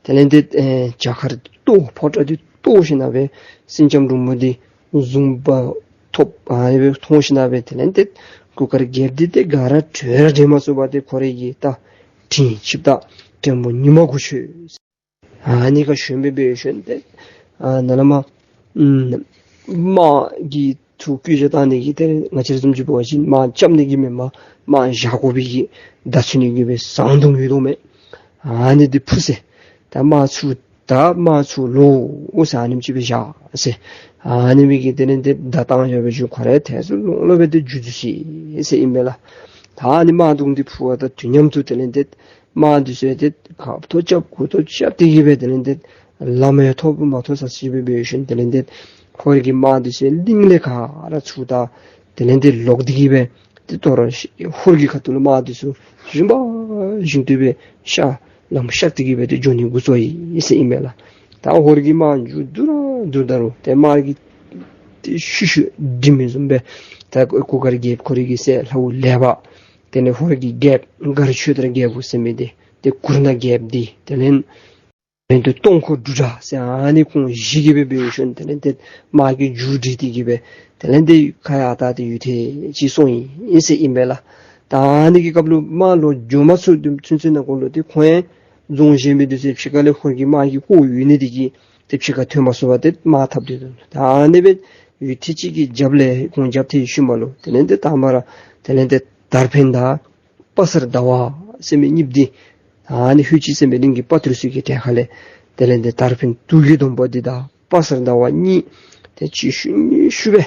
དེ་ལས་ཏེ་ཨེ་བྱ་མཁར་གཏོར་ཕོ་བྲང་འདི་གཏོར་ཞིནམ་སྦེ་སེང་ལྕམ་འབྲུག་མོ་འདི་བཟུང་འབག་ ཐོབ། ཨ་ནི་སྦེ་མཐོང་ཞིནམ་ལས་དེ་ལས་ཏེ་གུར་དཀར་རྒྱལཔོ་འདི་ཏེ་ག་ར་བྲོས་ར་བྲོས་མ་ཚུགས་པར་ཏེ་ཁོ་རའི་གི་ད་དྲིན་ཆིབས་ད་བྲན་པོ་ཉི་མ་དགུ་ཆོད། ཨ་ནི་ཁར་ཞོན་སྦེ་འབད་ཞིནམ་ཏེ་ཨ་ནཱ་ལས་མར་ཨམ་དམག་གི་ཐུགས་བསྐུལ་བཞག་བཏང་ནི་གི་ཏེ་ང་བཅས་ར་བཟུམ་ཅིག་འབད་བ་ཅིན་དམག་རྐྱབ་ནི་གི་མེན་པར་དམག་བཞག་དགོ་པའི་གི་བརྡ་མཚོན་ནི་གི་སྦེ་ཟངས་དུང་ཡོད་དོ་མས། ཨ་ནི་འདི་ཕུ་ཟེར། ད་དམག་ཚུ་ད་དམག་ཚུ་ལོག་ཟེར་ཨ་ནེམ་ཅིག་སྦེ་བཞག་ཟེར། ཨ་ནི་སྦེ་གི་དེ་ལས་ཏེ་བརྡ་བཏང་བཞག་པའི་ཤུལ་ཁོ་ར་ཏེ་ཚུར་ལོང་ལོང་སྦེ་ཏེ་འགྱོ་འགྱོ་ཅི་ཟེར་ཨིན་མས་ལགས། ད་ཨ་ནི་དམག་དུང་འདི་ཕུ་བ་དང་དུས་མཉམ་དུ་དེ་ལས་ཏེ་དམག་འདི་ཚུ་ཏེ་ཁ་ཐུག་རྐྱབ་གུ་ཐུག་རྐྱབ་སྟེ་གི་སྦེ་དེ་ལས་ཏེ་ལམ་ཡང་ཐོབ་མ་ཐོབ་ས་ཅིག་སྦེ་འབད་ཞིནམ་དེ་ལས་ཏེ་ཧོར་གྱི་དམག་འདི་ཚུ་གླིང་ལས་ག་ར་ཚུར་ད་དེ་ལས་ཏེ་ལོག་སྟེ་གི་སྦེ་ཏེ་དོ་རུང་ཧོར་གྱི་ཁ་ཐུག་ལུ་དམག་འདི་ཚུ་རིམ་པ་བཞིན་དུ་སྦེ་ཤར་ལམ་ཤར་ཏེ་གི་སྦེ་ཏེ་འགྱོ་ནི་འགོ་བཙུགས་ཡི་ཟེར་ཨིན་མས་ལགས། ད་ཧོར་གྱི་དམག་མཇུག་བསྡུ་ར་བསྡུཝ་ད་ལུ་ཏེ་དམག་གི་ཏེ་ཤུལ་ཤུལ་སྒྲིང་མི་བཟུམ་སྦེ་ད་གུར་དཀར་རྒྱལཔོ་ཁོ་རའི་གི་སྲས་ལྷ་བུ་ལེགས་པ་དེ་ལས་ཧོར་གྱི་རྒྱལཔོ་མགར་ཆོས་དར་རྒྱལ་པོ་ཟེར་མི་འདི་ཏེ་གུར་ནག་རྒྱལཔོ་འདི་དེ་ལས་དེ་ལས་ཏེ་སྟོང་འཁོར་འབྲུག་སྒྲ་ཟེར་ཨ་ནི་ཁོང་བཞི་གིས་སྦེ་འབད་ཞིནམ་དེ་ལས་ཏེ་དམག་གི་མཇུག་སྒྲིལ་ཏེ་གི་སྦེ་དེ་ལས་ཏེ་ཁ་ཡར་ད་ཏེ་ཡུད་ཐེངས་ཅིག་སོང་ཡི་ཟེར་ཨིན་པས་ལགས། ད་ཨ་ནི་གི་སྐབས་ལུ་དམག་ལོག་འགྱོ་མ་ཚུགས་དུས་ཚུན་ཚོད་ནང་འཁོད་ལུ་ཏེ་ཁོང་ཡང་རྫོང་གཞན་མི་འདི་ཚུ་ཕྱི་ཁ་ལས་ཧོར་གྱི་དམག་གིས་བསྐོར་ཡོད་ནི་འདི་གིས་ཏེ་ཕྱི་ཁར་ཐོན་མ་ཚུགས་པར་ཏེ་དམག་འཐབ་སྟེ་འདུག། ད་ཨ་ནི་སྦེ་ཡུད་ཐེངས་ཅིག་གི་རྒྱབ་ལས་ཁོང་རྒྱབ་ཐེངས་ཤུལ་མ་ལུ་དེ་ལས་ཏེ་དང་པ་ར་དེ་ལས་ཏེ་དར་འཕེན་དང་དཔའ་གསར་ཟླ་བ་ཟེར་མི་གཉིསཔོ་འདི་ཨ་ནི་ཧུ་ཅི་ཟེར་མི་གླིང་གི་དཔའ་ཐུལ་ཚུ་གི་གྲལ་ཁ་ལས་དེ་ལས་ཏེ་དར་འཕེན་དུག་གི་སྡོང་པོ་འདི་དང་དཔའ་གསར་ཟླ་བ་གཉིས་ཏེ་གཅིག་ཤུལ་གཉིས་ཤུལ་སྦེ་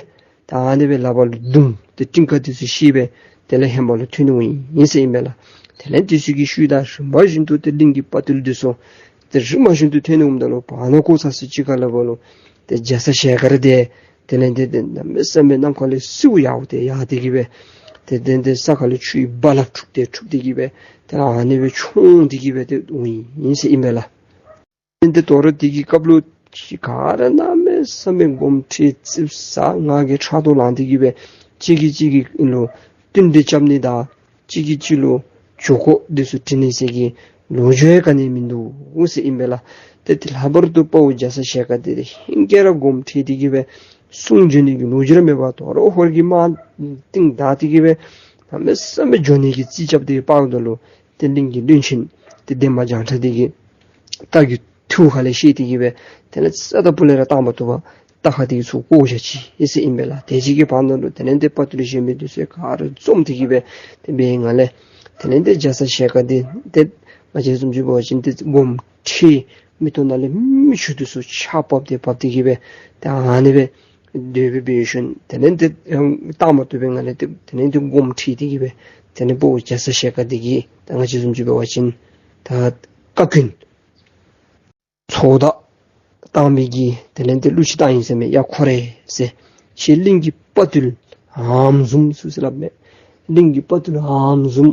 ད་ཨ་ནི་སྦེ་ལག་པ་ལུ་མདུང་ཏེ་སྤྲིན་དཀར་འདི་ཚུ་བཤེད་སྦེ་དེ་ལས་ཧེ་མ་ལུ་ཐོན་ནུག་ཨིན་ཟེར་ཨིན་པས་ལགས། དེ་ལས་འདི་ཚུ་གི་ཤུལ་ད་རིམ་པ་བཞིན་དུ་ཏེ་གླིང་གི་དཔའ་ཐུལ་འདི་ཚུ་ཏེ་རིམ་པ་བཞིན་དུ་ཐོན་ནུག་ད་ལུ་བར་ན་ཁོ་ཚ་སི་ཅིག་ཁ་ལས་ཕར་ལུ་ཏེ་རྒྱ་ཚ་ཞལ་དཀར་འདི་དེ་ལས་ཏེ་ཏེ་གནམ་མེད་ས་མེད་གནམ་ཁ་ལས་སེརཝ་ཡར་ཏེ་ཡར་ཏེ་གི་སྦེ་ཏེ་ཏེ་ཏེ་ས་ཁ་ལས་ཆུའི་རྦ་རླབས་འཁྲུགས་ཏེ་འཁྲུགས་ཏེ་གི་སྦེ་ཏེ་ཨ་ནི་སྦེ་མཆོང་སྟེ་གི་སྦེ་ཏེ་འོང་ཡི་ཟེར་ཨིན་པས་ལགས། ཏེ་དོ་རུང་དེ་གི་སྐབས་ལུ་ཅིག་ག་ར་གནམ་མེད་ས་མེད་དགོངསམ་ཁྲེལ་ཙིགཔ་ཟ་ངར་གྱིས་ཕྲག་དོག་ལངས་ཏེ་གི་སྦེ་གཅིག་གིས་གཅིག་གི་ལུ་བསྟུན་གྲོས་རྐྱབ་ནི་དང་གཅིག་གིས་གཅིག་ལུ་བྱོག་ཁོག་འདི་ཚུ་དྲི་ནི་ཟེར་གྱི་ལོ་རྒྱུས་ཡང་ག་ནི་མིན་འདུག་ཟེར་ཨིན་པས་ལགས། ཏེ་དེ་ལྷག་པར་དུ་དཔའ་བོ་རྒྱ་ཚ་ཞལ་དཀར་འདི་ཧེང་སྐལ་ར་དགོངསམ་ཁྲེལ་ཏེ་གི་སྦེ་གསུང་བྱོན་ནི་གི་ལོ་རྒྱུས་ར་མེད་པར་དོ་རུང་ཧོར་གྱི་དམག་རྟིང་བདའ་སྟེ་གི་སྦེ་གནམ་མེད་ས་མེད་འགྱོ་ནི་གི་རྩིས་རྐྱབ་སྟེ་འབདཝ་ད་ལུ་ཏེ་གླིང་གི་བློན་ཆེན་ཏེ་འདན་མ་བྱང་ཁྲ་འདི་གིས་རྟ་གི་ཐུ་ཁ་ལས་བཤེད་དེ་གི་སྦེ་དེ་ལས་རྩ་དང་ཕུ་ལས་ར་བཏང་མ་བཏུབ་པར་རྟ་ཁ་དེ་ཚུ་བཀོ་བཞག་ཅི་ཨིན་ཟེར་ཨིན་པས་ལགས། དེ་ཅིག་གི་བར་ན་ལུ་དེ་ལས་ཏེ་དཔའ་ཐུལ་གཞན་མི་འདི་ཚུ་ག་ར་འཛོམས་ཏེ་གི་སྦེ་དེ་སྦེ་ང་ལས་དེ་ལས་ཏེ་རྒྱ་ཚ་ཞལ་དཀར་འདི་ཏེ་ང་བཅས་བཟུམ་ཅིག་འབད་བ་ཅིན་ཏེ་དགོངསམ་ཁྲེལ་མིག་ཏོ་ནང་ལས་མིག་ཆུ་འདི་ཚུ་ཆརཔ་བབས་ཏེ་བབས་ཏེ་གི་སྦེ་ཏེ་ཨ་ནི་སྦེ་སྡོད་སྦེ་འབད་ཞིནམ་དེ་ལས་ཏེ་ཨམ་བཏང་མ་བཏུབ་པས། ང་ལས་ཏེ་དེ་ལས་ཏེ་དགོངསམ་ཁྲེལ་ཏེ་གི་སྦེ་དེ་ལས་དཔའ་བོ་རྒྱ་ཚ་ཞལ་དཀར་འདི་གིས་ད་ང་བཅས་བཟུམ་ཅིག་འབད་བ་ཅིན་ད་བཀའ་བཀྱོན་ཚོགས་བརྡ་བཏང་མི་གི་དེ་ལས་ཏེ་གླུ་ཅིག་བཏང་ཡི་ཟེར་མས། ཡ་ཁོ་རེ་ཟེར། ཁྱེད་གླིང་གི་དཔའ་ཐུལ་ཨམ་བཟུམ་ཚུ་ཟེར་སླབ་མས། གླིང་གི་དཔའ་ཐུལ་ཨམ་བཟུམ་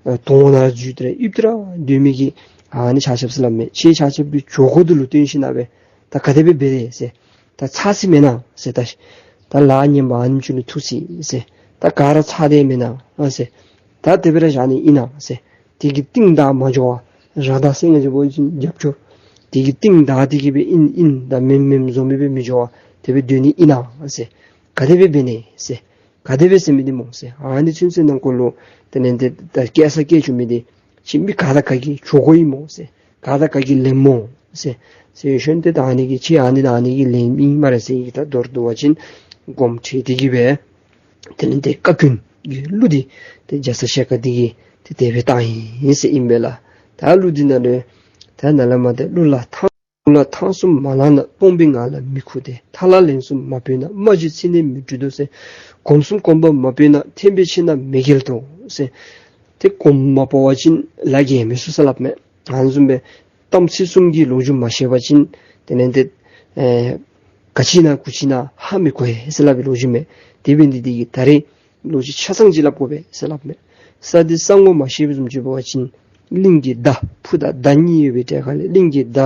ཨེ་དོང་ནང་འཛུལ་ཏེ་ར་ཡིབ་སྟེ་ར་སྡོད་མི་གི་ཨ་ནི་ཆ་ཁྱབ་ཟེར་སླབ་མས། ཁྱེད་ཆ་ཁྱབ་ཀྱིས་བྱོག་ཁོག་འདི་ལུ་བསྟུན་ཞིནམ་ལས་ད་ག་དེ་སྦེ་འབད་དེ་ཟེར། ད་ཚར་ཅི་མེན་ན་ཟེར། ད་ད་ལཱ་ངན་པ་ཨ་ནེམ་ཅིག་ལུ་ཐུག་ཅི་ཟེར། ད་ག་ར་ཚར་དེས་མེན་ན་ཟེར། ད་དེ་སྦེ་ར་བཞག་ནི་ཨིན་ན་ཟེར། དེ་གི་རྟིང་བདའ་མ་འགྱོ་བར་ར་བདའ་ཟེར། ང་བཅས་འབད་བ་ཅིན་རྒྱབ་སྐྱོར། དེ་གི་རྟིང་བདའ་སྟེ་གི་སྦེ་ཨིན་ཨིན་ད་མེན་མེན་བཟུམ་སྦེ་མི་འགྱོ་བར་དེ་སྦེ་སྡོད་ནི་ཨིན་ན་ཟེར། ག་དེ་སྦེ་འབད་ནི་ཟེར། ག་དེ་སྦེ་ཟེར་མི་འདི་སྨོ་ཟེར། ཨ་ནི་ཚུན་ཚོད་ནང་འཁོད་ལུ་དེ་ལས་ཏེ་ད་སྐྱེལ་ས་སྐྱེལ་བཅུག་མི་འདི་ཁྱེད་མི་ག་དང་ག་གི་བྱོག་ཁོག་ཨིན་སྨོ་ཟེར། ག་དང་ག་གི་ལན་སྨོ་ཟེར། ཟེར་ཞིནམ་ཏེ་ད་ཨ་ནི་གི་ཁྱེད་ཨ་ནི་ད་ཨ་ནི་གི་ལན་ཨིན་སྨ་རེ་ཟེར་གི་ད་མདོར་བསྡུ་བ་ཅིན་དགོངསམ་ཁྲེལ་ཏེ་གི་སྦེ་དེ་ལས་ཏེ་བཀའ་བཀྱོན་གྱི་གླུ་འདི་ཏེ་རྒྱ་ཚ་ཞལ་དཀར་འདི་གིས་ཏེ་དེ་སྦེ་བཏང་ཡི་ཟེར་ཨིན་པས་ལགས། ད་གླུ་འདི་ནང་ལས་ད་ནཱ་ལས་མར་ཏེ་གླུ་ལ་ཐང་གླུ་ལ་ཐང་གསུམ་མ་བླངས་ན་སྟོང་པའི་ངང་ལ་མི་ཁུག་སྟེ། མཐའ་ལ་ལན་གསུམ་མ་ཕུལ་ན་རྨ་བྱའི་ཚིགས་ནི་མི་འགྲུབ་དོ་ཟེར། གོམ་གསུམ་གོམ་པ་མ་སྤོས་ན་ཐེམ་པས་ཕྱེ་ན་མི་འགལ་ཏོ་ཟེར། ཏེ་གོམ་མ་སྤོ་བ་ཅིན་ལཱ་འགལ་མི་ཚུགས་ཟེར་སླབ་མས། ཨ་ནི་བཟུམ་སྦེ་གཏམ་ཚིག་གསུམ་གྱི་ལོ་རྒྱུས་མ་ཤེས་པ་ཅིན་དེ་ལས་ཏེ་ཨེ་ག་ཅི་ན་གུ་ཅི་ན་ཧ་མི་གོ་ཡི་ཟེར་སླབ་པའི་ལོ་རྒྱུས་མས། དེ་འབད་ནི་འདི་གིས་ད་རེས་ལོ་རྒྱུས་ཆ་ཚང་ཅིག་སླབ་དགོ་པས་ཟེར་སླབ་མས། ས་འདི་ས་ངོ་མ་ཤེས་པ་བཟུམ་ཅིག་འབད་བ་ཅིན་གླིང་གི་མདའ་ཕུ་དང་མདའ་གཉིས་ཡོད་པའི་གྲལ་ཁ་ལས་གླིང་གི་མདའ་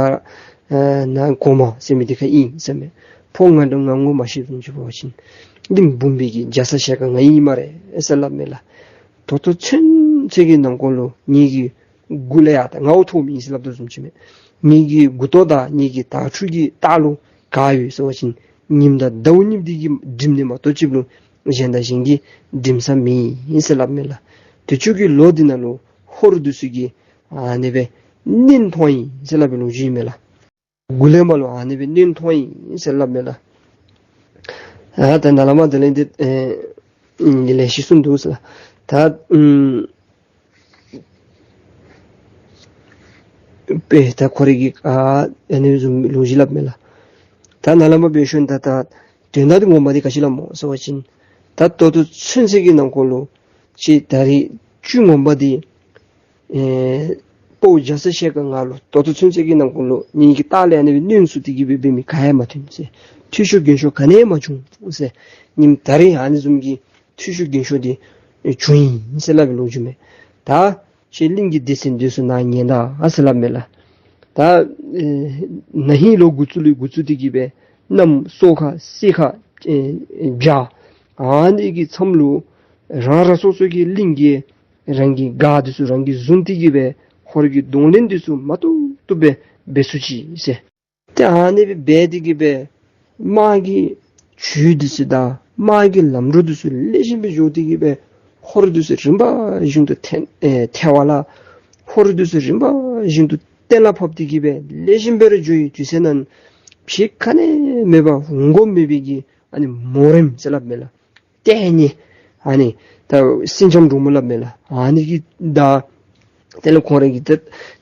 ཨེ་ནང་གོང་མ་ཟེར་མི་འདི་ཁ་ཨིན་ཟེར་མས། ཕོ་ང་འདྲ་ང་ངོ་མ་ཤེས་བཟུམ་ཅིག་འབད་བ་ཅིན་གླིང་འབུམ་པའི་གི་རྒྱ་ཚ་ཞལ་དཀར་ང་ཨིན་སྨ་རེ་ཟེར་སླབ་མས་ལགས། ད་ལྟོ་ཚུན་ཚོད་ཀྱི་ནང་འཁོད་ལུ་ངེ་གི་མགུ་ལས་ཡར་ད་ང་བ་མཐོ་མི་ཨིན་ཟེར་སླབ་དོ་བཟུམ་ཅིག་མས། ངེ་གི་མགུ་ཏོ་དང་ངེ་གི་དར་ཕྲུག་གི་ལྟག་ལུ་ག་ཡོད་ཟེར་བ་ཅིན་ ཉིམ་དང་ཟླཝ་གཉིས་འདི་གིས་འགྲིམ་ནི་མ་གཏོགས་ཅིག་ལུ་གཞན་དང་གཞན་གྱིས་འགྲིམ་ས་མེད་ཟེར་སླབ་མས་ལགས། དུས་ཅི་གི་ལོ་འདི་ནང་ལུ་ཧོར་འདི་ཚུ་གིས་ཨ་ནི་སྦེ་གནོན་ཐོག་ཨིན་ཟེར་སླབ་པའི་ལོ་རྒྱུས་ཨིན་མས་ལགས། མགུ་ལས་མར་ལུ་ཨ་ནི་སྦེ་གནོན་ཐོག་ཨིན་ཟེར་སླབ་མས་ལགས། ཨ་ད་ནཱ་ལས་མར་དེ་ལས་འདི་ཨེ་ཨིན་ལེ་ཤ་གསུངས་འདུག་ཟེར་ལགས། ད་ཨམ་དཔེ་ད་ཁོ་རའི་གི་ཨ་ཨ་ནི་བཟུམ་ལོ་རྒྱུས་སླབ་མས་ལགས། ད་ནཱ་ལས་མར་འབད་ཞིནམ་ད་ད་དོན་དག་འདི་ངོ་མ་འདི་ག་ཅི་སླབ་སྨོ་ཟེར་བ་ཅིན་ད་ད་ལྟོ་ཚུན་ཚོད་ཀྱི་ནང་འཁོད་ལུ་ཅིག་ད་རིས་བཅུད་ངོ་མ་འདི་ཨེ་དཔའ་བོ་རྒྱ་ཚ་ཞལ་དཀར་ང་ལུ་ད་ལྟོ་ཚུན་ཚོད་ཀྱི་ནང་འཁོད་ལུ་ངེ་གི་ལྟག་ལས་ཨ་ནི་སྦེ་གནོན་ཚུགས་ཏེ་གི་སྦེ་འབད་མི་ག་ཡང་མ་ཐོན་ཟེར། འཐུས་ཤོར་རྒན་ཤོར་ག་ནི་ཡང་མ་བྱུང་ཟེར། ཉིནམ་ད་རིས་ཨ་ནི་བཟུམ་གྱི་འཐུས་ཤོར་རྒན་ཤོར་འདི་བྱུང་ཡི་ཟེར་སླབ་པའི་ལོ་རྒྱུས་མས། ད་ཁྱེད་གླིང་གི་སྡེ་ཚན་འདི་ཚུ་ནཱ་ཉན་ད་ཨ་ཟེར་སླབ་མས་ལགས། ད་ཨེ་ན་ཧིང་ལོ་འགོ་བཙུགས་ལས་འགོ་བཙུགས་ཏེ་གི་སྦེ་གནམ་སོ་ཁ་སེར་ཁ་ཨེ་བྱཱར་ཨ་ནི་གི་མཚམས་ལུ་རང་རང་སོ་སོ་གི་གླིང་གི་རང་གི་སྒར་འདི་ཚུ་རང་གིས་བཟུང་སྟེ་གི་སྦེ་ཧོར་གྱི་གདོང་ལེན་འདི་ཚུ་མ་བཏུབ་བཏུབ་སྦེ་འབད་ཚུགས་ཅི་ཟེར། ཏེ་ཨ་ནི་སྦེ་འབད་དེ་གི་སྦེ་དམག་གི་ཇུས་འདི་ཚུ་དང་དམག་གི་ལམ་འགྲོ་འདི་ཚུ་ལེགས་ཤོམ་སྦེ་འགྱོ་སྟེ་གི་སྦེ་ཧོར་འདི་ཚུ་རིམ་པ་བཞིན་དུ་ཐལ་ཨེ་ཐལ་བ་ལ་ཧོར་འདི་ཚུ་རིམ་པ་བཞིན་དུ་གཏན་ལ་ཕབ་སྟེ་གི་སྦེ་ལེགས་ཤོམ་སྦེ་ར་འགྱོ་བའི་དུས་ཚོད་ནང་ཕྱི་ཁ་ནས་མེད་པར་འོང་དགོ་མེད་པའི་གི་ཨ་ནི་མོ་རེམ་ཟེར་སླབ་མས་ལགས། ལྟས་ངན། ཨ་ནི་ད་སེང་ལྕམ་འབྲུག་མོ་སླབ་མས་ལགས། ཨ་ནི་གི་ད་དེ་ལས་ཁོང་རའི་གི་ད་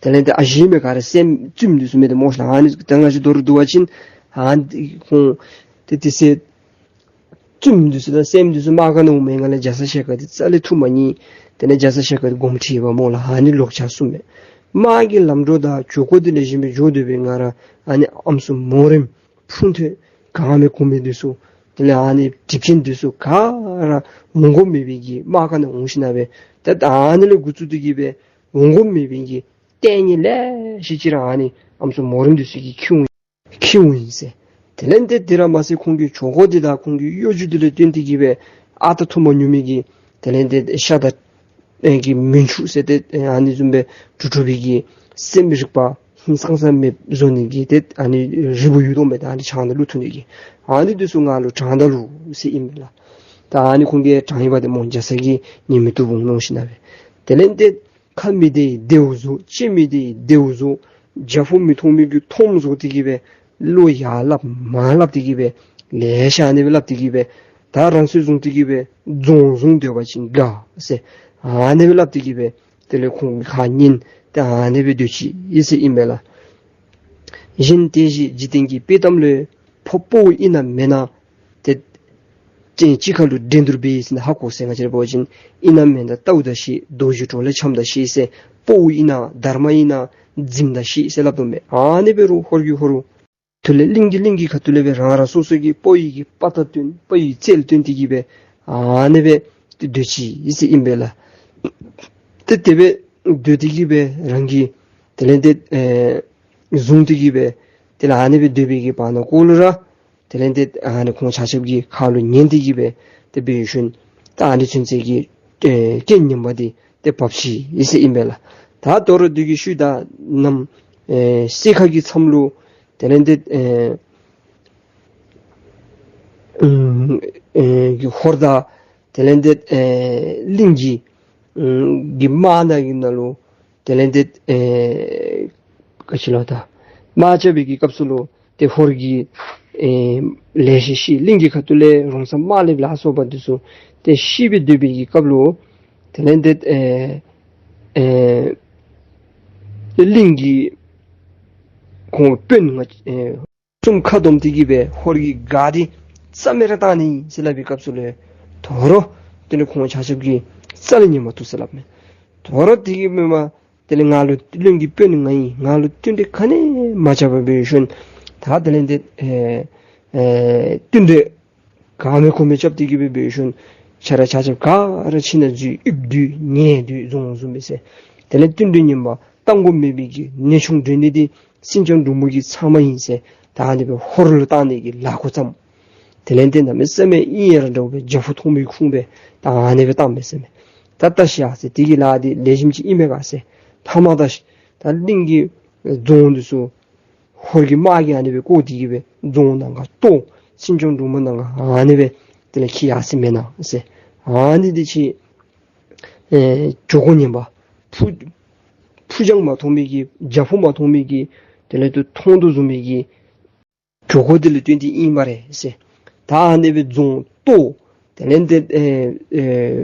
དེ་ལས་ད་ཨ་ཞེ་མི་ག་ར་སྲསམོ་བཙུནམོ་འདི་ཚུ་མེད་དེ་སྨོ་ལགས། ཨ་ནི་ད་ང་བཅས་མདོར་བསྡུ་བ་ཅིན་ཨ་ནི་ཁོང་ཏེ་དེ་སྲས་བཙུནམོ་འདི་ཚུ་དང་སྲསམོ་འདི་ཚུ་དམག་ཁ་ནང་འོང་མི་ང་ལས་རྒྱ་ཚ་ཞལ་དཀར་འདི་རྩ་ལས་ཐུགས་མ་མཉེས། དེ་ལས་རྒྱ་ཚ་ཞལ་དཀར་འདི་དགོངསམ་ཁྲེལ་བ་སྨོ་ལགས། ཨ་ནི་ལོག་ཆ་གསུངས་མས། དམག་གི་ལམ་འགྲོ་དང་ཇུས་སྐོར་འདི་ལེགས་ཤོམ་སྦེ་འགྱོ་སྡོད་པའི་ང་ར་ཨ་ནི་ཨམ་སྲུ་མོ་རེམ་ཕུང་ཐོན་གང་མེད་གོ་མེད་འདི་ཚུ་དེ་ལས་ཨ་ནི་གྲིབ་ཅན་འདི་ཚུ་ག་ར་འོང་དགོ་མེད་པའི་གི་དམག་ཁ་ནང་འོང་ཞིནམ་སྦེ་ད་ཨ་ནི་ལས་འགོ་བཙུགས་ཏེ་གི་སྦེ་འོང་དགོ་མེད་པའི་གི་ལྟས་ངན་ལེ་ཤ་ཅིག་ར་ཨ་ནི་ཨམ་སྲུ་མོ་རེམ་འདི་ཚུ་གིས་འཁྱིད་འོང་འཁྱིད་འོང་ཡི་ཟེར། དེ་ལས་ཏེ་དེ་ར་མ་ཚད་ཁོང་གི་ཇུས་སྐོར་འདི་དང་ཁོང་གི་གཡོ་སྒྱུ་འདི་ལས་བརྟེན་ཏེ་གི་སྦེ་ཨ་རྟག་ཐུབ་མ་མྱོང་མི་གི་དེ་ལས་ཏེ་ཤ་དང་ཨེ་གི་མུན་ཆུ་ཟེར་ཏེ་ཨ་ནི་བཟུམ་སྦེ་གྲུབ་གྲུབ་པའི་གི་སེམས་རིག་པ་ཧིང་སངས་ས་མེདཔ་བཟོ་ནི་གི་ཏེ་ཨ་ནི་རིལ་བུ་ཡོད་དོ་མས། ད་ཨ་ནི་ཆང་དང་བླུགས་འཐུང་ནི་གི་ཨ་ནི་འདི་ཚུ་ང་ལུ་དྲང་ད་ལུ་ཟེར་ཨིན་མས་ལགས། ད་ཨ་ནི་ཁོང་གིས་དྲང་ཡི་པ་ཏེ་སྨོ། རྒྱ་ཚ་གིས་ཉན་མི་བཏུབ་འོང་མནོ་ཞིནམ་སྦེ། དེ་ལས་ཏེ་ཁ་མི་བདེ་བདེཝ་བཟོ། ལྕེ་མི་བདེ་བདེཝ་བཟོ། རྒྱ་ཕོ་མི་མཐོང་མི་གི་མཐོངམ་བཟོ་སྟེ་གི་སྦེ་བློ་ཡར་སླབ་མར་སླབ་སྟེ་གི་སྦེ་ལེ་ཤ་ཨ་ནི་སྦེ་སླབ་སྟེ་གི་སྦེ་ད་རང་སྲོག་བཟུང་སྟེ་གི་སྦེ་རྫོང་བཟུང་སྡོད་པ་ཅིན་དགའ་ཟེར་ཨ་ནི་སྦེ་སླབ་སྟེ་གི་སྦེ་དེ་ལས་ཁོང་གི་ཁ་ཉན་ཏེ་ཨ་ནི་སྦེ་སྡོད་ཅི་ཨིན་ཟེར་ཨིན་པས་ལགས། གཞན་དེ་བཞིན་འཇིག་རྟེན་གྱི་དཔེ་གཏམ་ལས། ཕོ་དཔའ་བོ་ཨིན་ན་མེན་ན། ཏེ་ཅི་ཁ་ལུ་འགྲན་བསྡུར་འབད་ཟེར་ན་ཧ་གོ་ཟེར། ང་བཅས་ར་འབད་བ་ཅིན་ཨིན་ན་མེན་ན་ལྟཝ་ད་ཤེས། རྡོ་རྗེ་གྲོགས་ལས་འཆམ་ད་ཤེས་ཟེར། དཔའ་བོ་ཨིན་ན་དར་མ་ཨིན་ན་འཛིངམ་ད་ཤེས་ཟེར་སླབ་དོ་མས། ཨ་ནི་འབད་རུང་ཧོར་གྱིས་ཧོར་ཐུ་ལས་གླིང་གིས་གླིང་གི་ཁ་ཐུག་ལས་སྦེ་རང་རང་སོ་སོ་གི་དཔའ་བོའི་གི་དཔའ་རྟགས་སྟོན་དཔའ་བོའི་རྩལ་སྟོན་ཏེ་གི་སྦེ་ཨ་ནི་སྦེ་སྡོད་ཅི་ཨིན་ཟེར་ཨིན་པས་ལགས། ཏེ་དེ་སྦེ་སྡོད་དེ་གི་སྦེ་རང་གིས་དེ་ལས་ཏེ་ཨེ་བཟུང་སྟེ་གི་སྦེ་དེ་ལས་ཨ་ནི་སྦེ་སྡོད་པའི་གི་བར་ན་ཀོ་ལུ་ར་དེ་ལས་ཏེ་ཨ་ནི་ཁོང་ཆ་ཁྱབ་ཀྱི་ཁ་ལུ་ཉན་ཏེ་གི་སྦེ་ཏེ་འབད་ཞིནམ་ད་ཨ་ནི་ཚུན་ཚོད་ཀྱི་ཨེ་རྐྱེན་ངན་པ་འདི་ཏེ་བབས་ཅི་ཨིན་ཟེར་ཨིན་པས་ལགས། ད་དོ་རུང་འདི་གི་ཤུལ་ད་གནམ་ཨེ་སེར་ཁ་གི་མཚམས་ལུ་དེ་ལས་ཏེ་ཨེ་ཨེ་ཨེ་གི་ཧོར་དང་དེ་ལས་ཏེ་ཨེ་གླིང་གི་ཨེ་གི་དམག་ནང་གི་ནང་ལུ་དེ་ལས་ཏེ་ཨེ་ག་ཅི་ལོ་ད་དམག་རྐྱབ་པའི་གི་སྐབས་སུ་ལུ་ཏེ་ཧོར་གྱི་ཨེ་ལེ་ཤ་ཤི། གླིང་གི་ཁ་ཐུག་ལས་རོང་ཚ་དམར་ལེབ་ལ་སོགས་པ་འདི་ཚུ་ཏེ་ཤི་སྦེ་སྡོད་པའི་གི་སྐབས་ལུ་དེ་ལས་ཏེ་ཨེ་ཨེ་གླིང་གི་ཁོང་དཔོན་ལྔ་ཨེ་གསུམ་ཁ་བསྡོམས་ཏེ་གི་སྦེ་ཧོར་གྱི་སྒར་འདི་རྩ་མེད་ར་བཏང་ནི་ཟེར་སླབ་པའི་སྐབས་སུ་ལས་དོ་རུང་དེ་ལས་ཁོང་ཆ་ཁྱབ་ཀྱིས་རྩ་ལས་ཉན་མ་བཏུབ་ཟེར་སླབ་མས། དོ་རུང་དེ་གིས་མེན་པར་དེ་ལས་ང་ལུ་གླིང་གི་དཔོན་ང་ཨིན། ང་ལུ་བསྟུན་གྲོས་ག་ནི་མ་རྐྱབ་པར་འབད་ཞིནམ་ད་དེ་ལས་ཏེ་ཨེ་ཨེ་བསྟུན་གྲོས་ག་མེད་གོ་མེད་རྐྱབ་སྟེ་གི་སྦེ་འབད་ཞིནམ་ཁྱེད་ར་ཆ་ཁྱབ་ག་ར་ཁྱིམ་ནང་འཛུལ། ཨིབ་སྡུད་ཉལ་སྡུད་བཟུམ་བཟུམ་སྦེ་ཟེར། དེ་ལས་བསྟུན་གྲོས་ངན་པ་བཏང་དགོ་མེད་པའི་གི་ནད་ཆུང་འདྲེན་ནི་འདི་སེང་ལྕམ་འབྲུག་མོ་གིས་ཚང་མ་ཨིན་ཟེར། ད་ཨ་ནི་སྦེ་ཧོར་ལུ་བཏང་ནི་གི་ལཱ་འགོ་བརྩམས། དེ་ལས་ཏེ་གནམ་མེད་ས་མེད་ཨིན་ཡ་ར་འདྲཝ་སྦེ་རྒྱ་ཕོ་མཐོང་མི་ཁུངས་སྦེ་ད་ཨ་ནི་སྦེ་བཏངམ་མས་ཟེར་མས། ད་བལྟ་ཤིག་ཨ་ཟེར། དེ་གི་ལཱ་འདི་ལེགས་ཤོམ་ཅིག་ཨིན་མས་ག་ཟེར། ལྷག་མ་བལྟ་ཤིག། ད་གླིང་གི་རྫོང་འདི་ཚུ་ཧོར་གྱི་དམག་གིས་ཨ་ནི་སྦེ་བསྐོར་ཏེ་གི་སྦེ་རྫོང་ནང་ཁར་གཏོར། སེང་ལྕམ་འབྲུག་མོ་ནང་ང་ཨ་ནི་སྦེ་དེ་ལས་ཁྱིད་ཡར་སོ་མེན་ན་ཟེར། ཨ་ནི་འདི་ཁྱིད་ཨེ་གྱོ་གོ་ངན་པ་ཕུ་ཕུ་རྒྱང་མ་མཐོང་མི་གི་རྒྱ་ཕུ་མ་མཐོང་མི་གི་དེ་ལས་དུ་མཐོང་དོ་བཟུམ་མི་གི་གྱོ་གོ་དེ་ལུ་བརྟེན་ཏེ་ཨིན་སྨ་རེ་ཟེར། ད་ཨ་ནི་སྦེ་རྫོང་ལྟོ་དེ་ལས་དེ་ཨེ་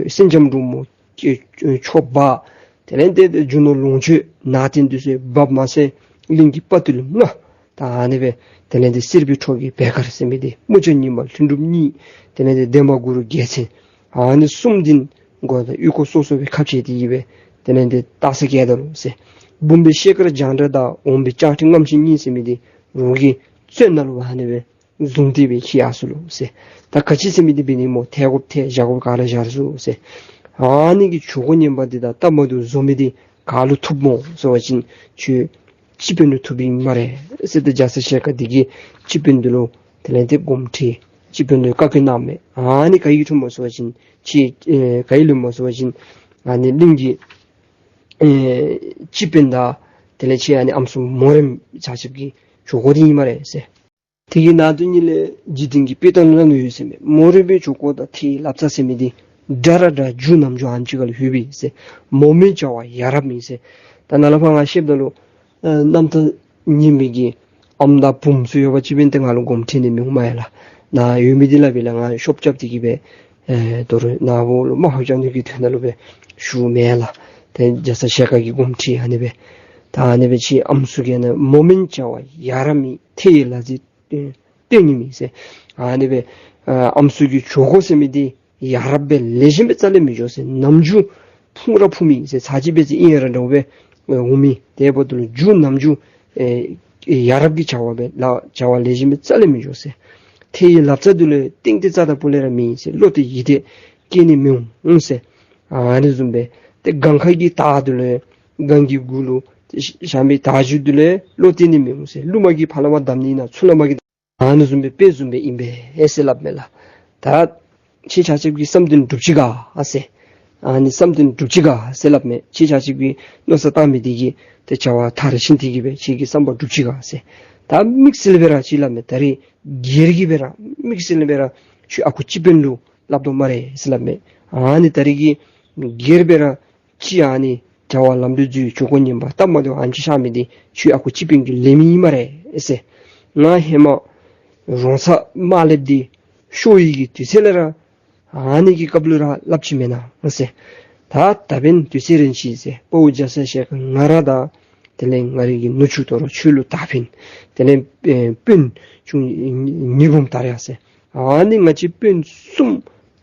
ཨེ་སེང་ལྕམ་འབྲུག་མོ་ཁྱོད་ཁྱོད་འབག། དེ་ལས་དེ་རྒྱུ་ནོར་ལོངས་སྤྱོད་ནང་རྟེན་འདི་ཚུ་འབག་མ་ཚད་གླིང་གི་དཔའ་བརྟུལ་ལྔ་ད་ཨ་ནི་སྦེ་དེ་ལས་དེ་གསེར་པའི་ཁྲོ་གི་བེ་དཀར་ཟེར་མི་འདི་མུ་ཅག་ཉི་མ་ལྷུན་གྲུབ་གཉིས་དེ་ལས་དེ་འདན་མ་གུ་རུ་རྒྱལ་མཚན་ཨ་ནི་གསུམ་འདི་མགོ་དང་ཡུལ་སྐོར་སོ་སོ་སྦེ་ཁ་ཕྱེ་སྟེ་གི་སྦེ་དེ་ལས་དེ་རྟགས་གསལ་བཀལ་ད་ལོ་ཟེར། འབུམ་པའི་ཤེལ་དཀར་རྒྱང་གྲགས་དང་འོང་པའི་ལྕགས་ཁྲི་རྔམ་ཤིང་གཉིས་ཟེར་མི་འདི་རོགས་ཀྱི་བཙོན་ནང་ལུ་ཨ་ནི་སྦེ་བཟུང་སྟེ་སྦེ་ཁྱིད་ཡར་སོ་ལོ་ཟེར། ད་ག་ཅི་ཟེར་མི་འདི་འབད་ནི་སྨོ། ཐལ་དགོཔ་ཐལ་བཞག་དགོཔ་ག་ར་བཞག་སོ་ཟེར། ཨ་ནི་གི་གྱོ་གོ་ངན་པ་འདི་དང་སྟབས་མ་བདེཝ་བཟོ་མི་འདི་ག་ལུ་ཐུགཔ་སྨོ་ཟེར་བ་ཅིན་ཁྱོད་སྤྱི་དཔོན་ལུ་ཐུགཔ་ཨིན་སྨ་རེ་ཟེར། ཏེ་རྒྱ་ཚ་ཞལ་དཀར་འདི་གིས་སྤྱི་དཔོན་འདི་ལུ་དེ་ལས་དེ་དགོངསམ་ཁྲེལ་སྤྱི་དཔོན་ལུ་བཀའ་བཀྱོན་གནངམ་མས། ཨ་ནི་ག་གིས་ཐུགཔ་སྨོ་ཟེར་བ་ཅིན་ཁྱོད་ཨེ་ག་གིས་ལོནམ་སྨོ་ཟེར་བ་ཅིན་ཨ་ནི་གླིང་གི་ཨེ་སྤྱི་དཔོན་དང་དེ་ལས་ཁྱོད་ཨ་ནི་ཨམ་སྲུ་མོ་རེངམ་ཆ་ཁྱབ་ཀྱི་གྱོ་གོ་འདི་ཨིན་སྨ་རེ་ཟེར། དེ་གི་ནང་དོན་ཉིད་ལས་འཇིག་རྟེན་གྱི་དཔེ་གཏམ་ལུ་ཡོད་ཟེར་མས། མོ་རེངམ་གྱོ་གོ་དང་ཐེའུ་ལབ་རྩ་ཟེར་མི་འདི་འདྲ་ར་འདྲ་རྒྱུ་ནམ་རྒྱུན་ཨ་ནི་ཅིག་ཁར་ལུ་ལྷོད་པས་ཟེར། མོ་མེན་བྱ་བ་ཡ་རབས་མེད་ཟེར། ད་ནཱ་ལས་ཕར་ང་བཤདཔ་ད་ལུ་ཨེ་རྣམ་ཐར་ཉན་མི་གི་ཨམ་དང་བུམོ་ཚུ་ཡོད་པ་ཅིན་འབདན་ཏེ་ང་ལུ་དགོངསམ་ཁྲེལ་ནི་མི་འོང་སྨ་ཡ་ལགས། ནཱ་ཡོད་མི་འདི་ལགས་སྦེ་ལགས་ང་ཤོབ་རྐྱབ་སྟེ་གི་སྦེ་ཨེ་དོ་རུང་ནཱ་བུ་ལུ་མ་ཧོ་ཅང་ནི་གི་དོན་དག་ལུ་སྦེ་ཞུཝ་མེན་ལགས། ཏེ་རྒྱ་ཚ་ཞལ་དཀར་གྱི་དགོངསམ་ཁྲེལ་ཨ་ནི་སྦེ་ད་ཨ་ནི་སྦེ་ཁྱོད་ཨམ་སྲུ་གི་ནང་མོ་མེན་བྱ་བ་ཡ་རབས་མེད། ཐེའུ་ལ་ཟེར་ཨེ་སྟོན་ནི་མེད་ཟེར། ཨ་ནི་སྦེ་ཨ་ཨམ་སྲུ་གི་གྱོ་གོ་ཟེར་མི་འདི་ཡ་རབས་སྦེ་ལེགས་ཤོམ་སྦེ་རྩ་ལས་མི་འགྱོ་ཟེར། ནམ་རྒྱུན་ཕུང་ར་ཕུང་མི་ཟེར། ཚར་གཅིག་འབད་ཚེ་ཨིན་ར་འདྲཝ་སྦེ་ཨེ་འོང་མི། དེ་འབདཝ་ད་ལུ་རྒྱུ་ནམ་རྒྱུན་ཨེ་ཡ་རབས་ཀྱི་བྱ་བ་སྦེ་ལཱ་བྱ་བ་ལེགས་ཤོམ་སྦེ་རྩ་ལས་མི་འགྱོ་ཟེར། ཐེའུ་ལབ་རྩ་འདི་ལུ་གཏིང་ཏེ་རྩ་དང་སྤུ་ལས་ར་མེད་ཟེར། བློ་གཏད་ཡིད་གཏད་སྐྱེ་ནི་མི་འོང་ཟེར། ཨ་ནི་བཟུམ་སྦེ་ཏེ་གངས་ཁ་གི་དར་འདི་ལུ་གངས་ཀྱི་གུ་ལུ་ཏེ་བཞག་མི་དར་ཅིག་འདི་ལུ་བློ་གཏད་ནི་མི་འོང་ཟེར། རླུང་མ་གིས་ཕར་ལས་མར་བསྡམ་ནི་ཨིན་ན་ཚུར་ལས་མར་གིས་ཨ་ནི་བཟུམ་སྦེ་དཔེ་བཟུམ་སྦེ་ཨིན་པས་ཟེར་སླབ་མས་ལགས། ད་ཁྱེད་ཆ་ཁྱབ་ཀྱི་བསམ་དོན་འགྲུབ་ཅི་ག་ཟེར། ཨ་ནི་བསམ་དོན་འགྲུབ་ཅི་ག་ཟེར་སླབ་མས། ཁྱེད་ཆ་ཁྱབ་ཀྱི་མནོ་བསམ་བཏང་མི་འདི་གིས་ཏེ་བྱ་བ་མཐར་ཕྱིན་ཏེ་གི་སྦེ་ཁྱེད་ཀྱི་བསམ་པ་འགྲུབ་ཅི་ག་ཟེར། ད་དམིགས་བསལ་སྦེ་ར་ཅིག་སླབ་མས། ད་རེས་སྒེར་གྱི་སྦེ་ར་དམིགས་བསལ་སྦེ་ར་ཁྱོད་ཨ་ཁུ་སྤྱི་དཔོན་ལུ་སླབ་དོ་སྨ་རེ་ཟེར་སླབ་མས། ཨ་ནི་ད་རེས་ཀྱི་སྒེར་སྦེ་ར་ཅིག་ཨ་ནི་བྱ་བ་ལམ་འགྲོ་འཛོལ་གྱོ་གོ་ངན་པ་སྟབས་མ་བདེཝ་ཨ་ནི་ཅིག་ཤར་མི་འདི་ཁྱོད་ཨ་ཁུ་སྤྱི་དཔོན་གྱིས་ལེན་མི་ཨིན་སྨ་རེ་ཟེར། ང་ཧེ་མ་རོང་ཚ་དམར་ལེབ་འདི་ཤོར་ཡི་གི་དུས་ཚོད་ལས་ར་ཨ་ནི་གི་སྐབས་ལུ་ར་སླབ་ཅི་མེན་ན་ཟེར། ད་ད་འབདན་དུས་ཚོད་རན་ཅི་ཟེར། དཔའ་བོ་རྒྱ་ཚ་ཞལ་དཀར་ང་ར་དང་དེ་ལས་ང་རའི་གི་ནུ་གཅུང་དོ་རུང་ཁྱོད་ལུ་ད་འབདན་དེ་ལས་ཨེ་དཔོན་ཆུང་ཉི་འབུམ་དར་ཡ་ཟེར། ཨ་ནི་ང་བཅས་དཔོན་གསུམ་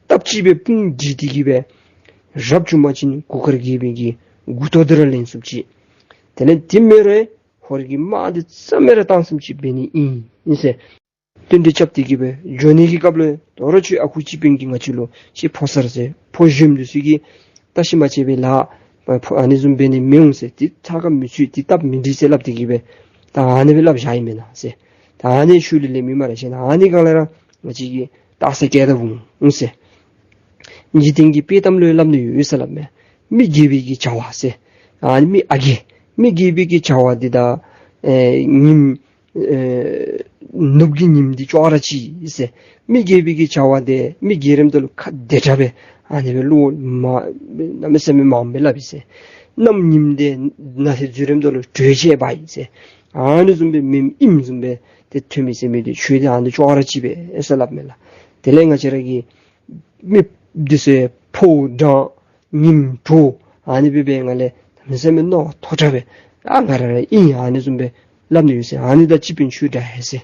སྟབས་གཅིག་སྦེ་དཔུང་བསྒྲིགས་ཏེ་གི་སྦེ་རབ་བྱུང་པ་ཅིན་གུར་དཀར་རྒྱལ་པོའི་གི་མགུ་ཏོ་འདི་ར་ལེན་ཚུགསཔ་ཅིག། དེ་ལས་དེ་མེན་རུང་ཧོར་གྱི་དམག་འདི་རྩ་མེད་ར་བཏང་ཚུགསཔ་ཅིག་འབད་ནི་ཨིན་ཨིན་ཟེར། རྟེན་འབྲེལ་རྐྱབ་སྟེ་གི་སྦེ་འགྱོ་ནི་གི་སྐབས་ལུ་དོ་རུང་ཁྱོད་ཨ་ཁུ་སྤྱི་དཔོན་གྱིས་ང་བཅས་ལུ་ཅིག་ཕོ་གསར་ཟེར་ཕོ་གཞོནམ་འདི་ཚུ་གིས་བརྟག་ཞིབ་མ་བྱས་པའི་ལཱ་ཨ་ནི་བཟུམ་འབད་ནི་མི་འོང་ཟེར། འདི་ཚ་ཁ་མི་ཚུད། འདི་སྟབས་མི་འགྲིག་ཟེར་སླབ་སྟེ་གི་སྦེ་ད་ཨ་ནི་སྦེ་སླབ་བཞག་ཡི་མེན་ན་ཟེར། ད་ཨ་ནི་ཁྱོད་ལུ་ལེན་མི་སྨ་རེ་ཟེར། ཨ་ནི་སྒང་ལས་ར་ང་བཅས་ཀྱིས་རྟགས་གསལ་བཀལ་ད་འོང་ཟེར། འཇིག་རྟེན་གྱི་དཔེ་གཏམ་ལུ་སླབ་ནི་ཡོད་ཟེར་སླབ་མས། མི་དགེ་བའི་གི་བྱ་བ་ཟེར། ཨ་ནི་མི་ཨ་དགེ་མི་དགེ་བའི་གི་བྱ་བ་འདི་དང་ཨེ་ཉིམ་ཨེ་ནུབ་ཀྱི་ཉིམ་འདི་ཅོག་ར་གཅིག་ཟེར། མི་དགེ་བའི་གི་བྱ་བ་འདི་མི་དགེ་རནམ་ད་ལུ་ཁ་བདེ་དྲགས་སྦེ་ཨ་ནི་སྦེ་བློ་མ་གནམ་མེད་ས་མེད་མངམ་སྦེ་སླབ་ཨིན་ཟེར། གནམ་ཉིམ་འདི་ནཱ་ལས་འཛུལ་རནམ་ད་ལུ་དྲོད་ཆེ་བ་ཨིན་ཟེར། ཨ་ནི་བཟུམ་སྦེ་མེནམ་ཨིནམ་བཟུམ་སྦེ་ཏེ་ཐོན་མི་ཟེར་མི་འདི་ཁྱོད་འདི་ཨ་ནི་ཅོག་ར་གཅིག་པས་ཟེར་སླབ་མས་ལགས། དེ་ལས་ང་བཅས་ར་གི་མི་འདི་ཚུ་ཕོཝ་འགྲངས་ཉིམ་དྲོ་ཨ་ནི་སྦེ་སྦེ་ང་ལས་གནམ་མེད་ས་མེད་མནོ་བ་མཐོ་དྲགས་སྦེ་ཨ་ང་ར་ར་ཨིན་ཨ་ནི་བཟུམ་སྦེ་སླབ་ནི་ཡོད་ཟེར། ཨ་ནི་དང་སྤྱི་དཔོན་ཁྱོད་འདྲ་ཡི་ཟེར།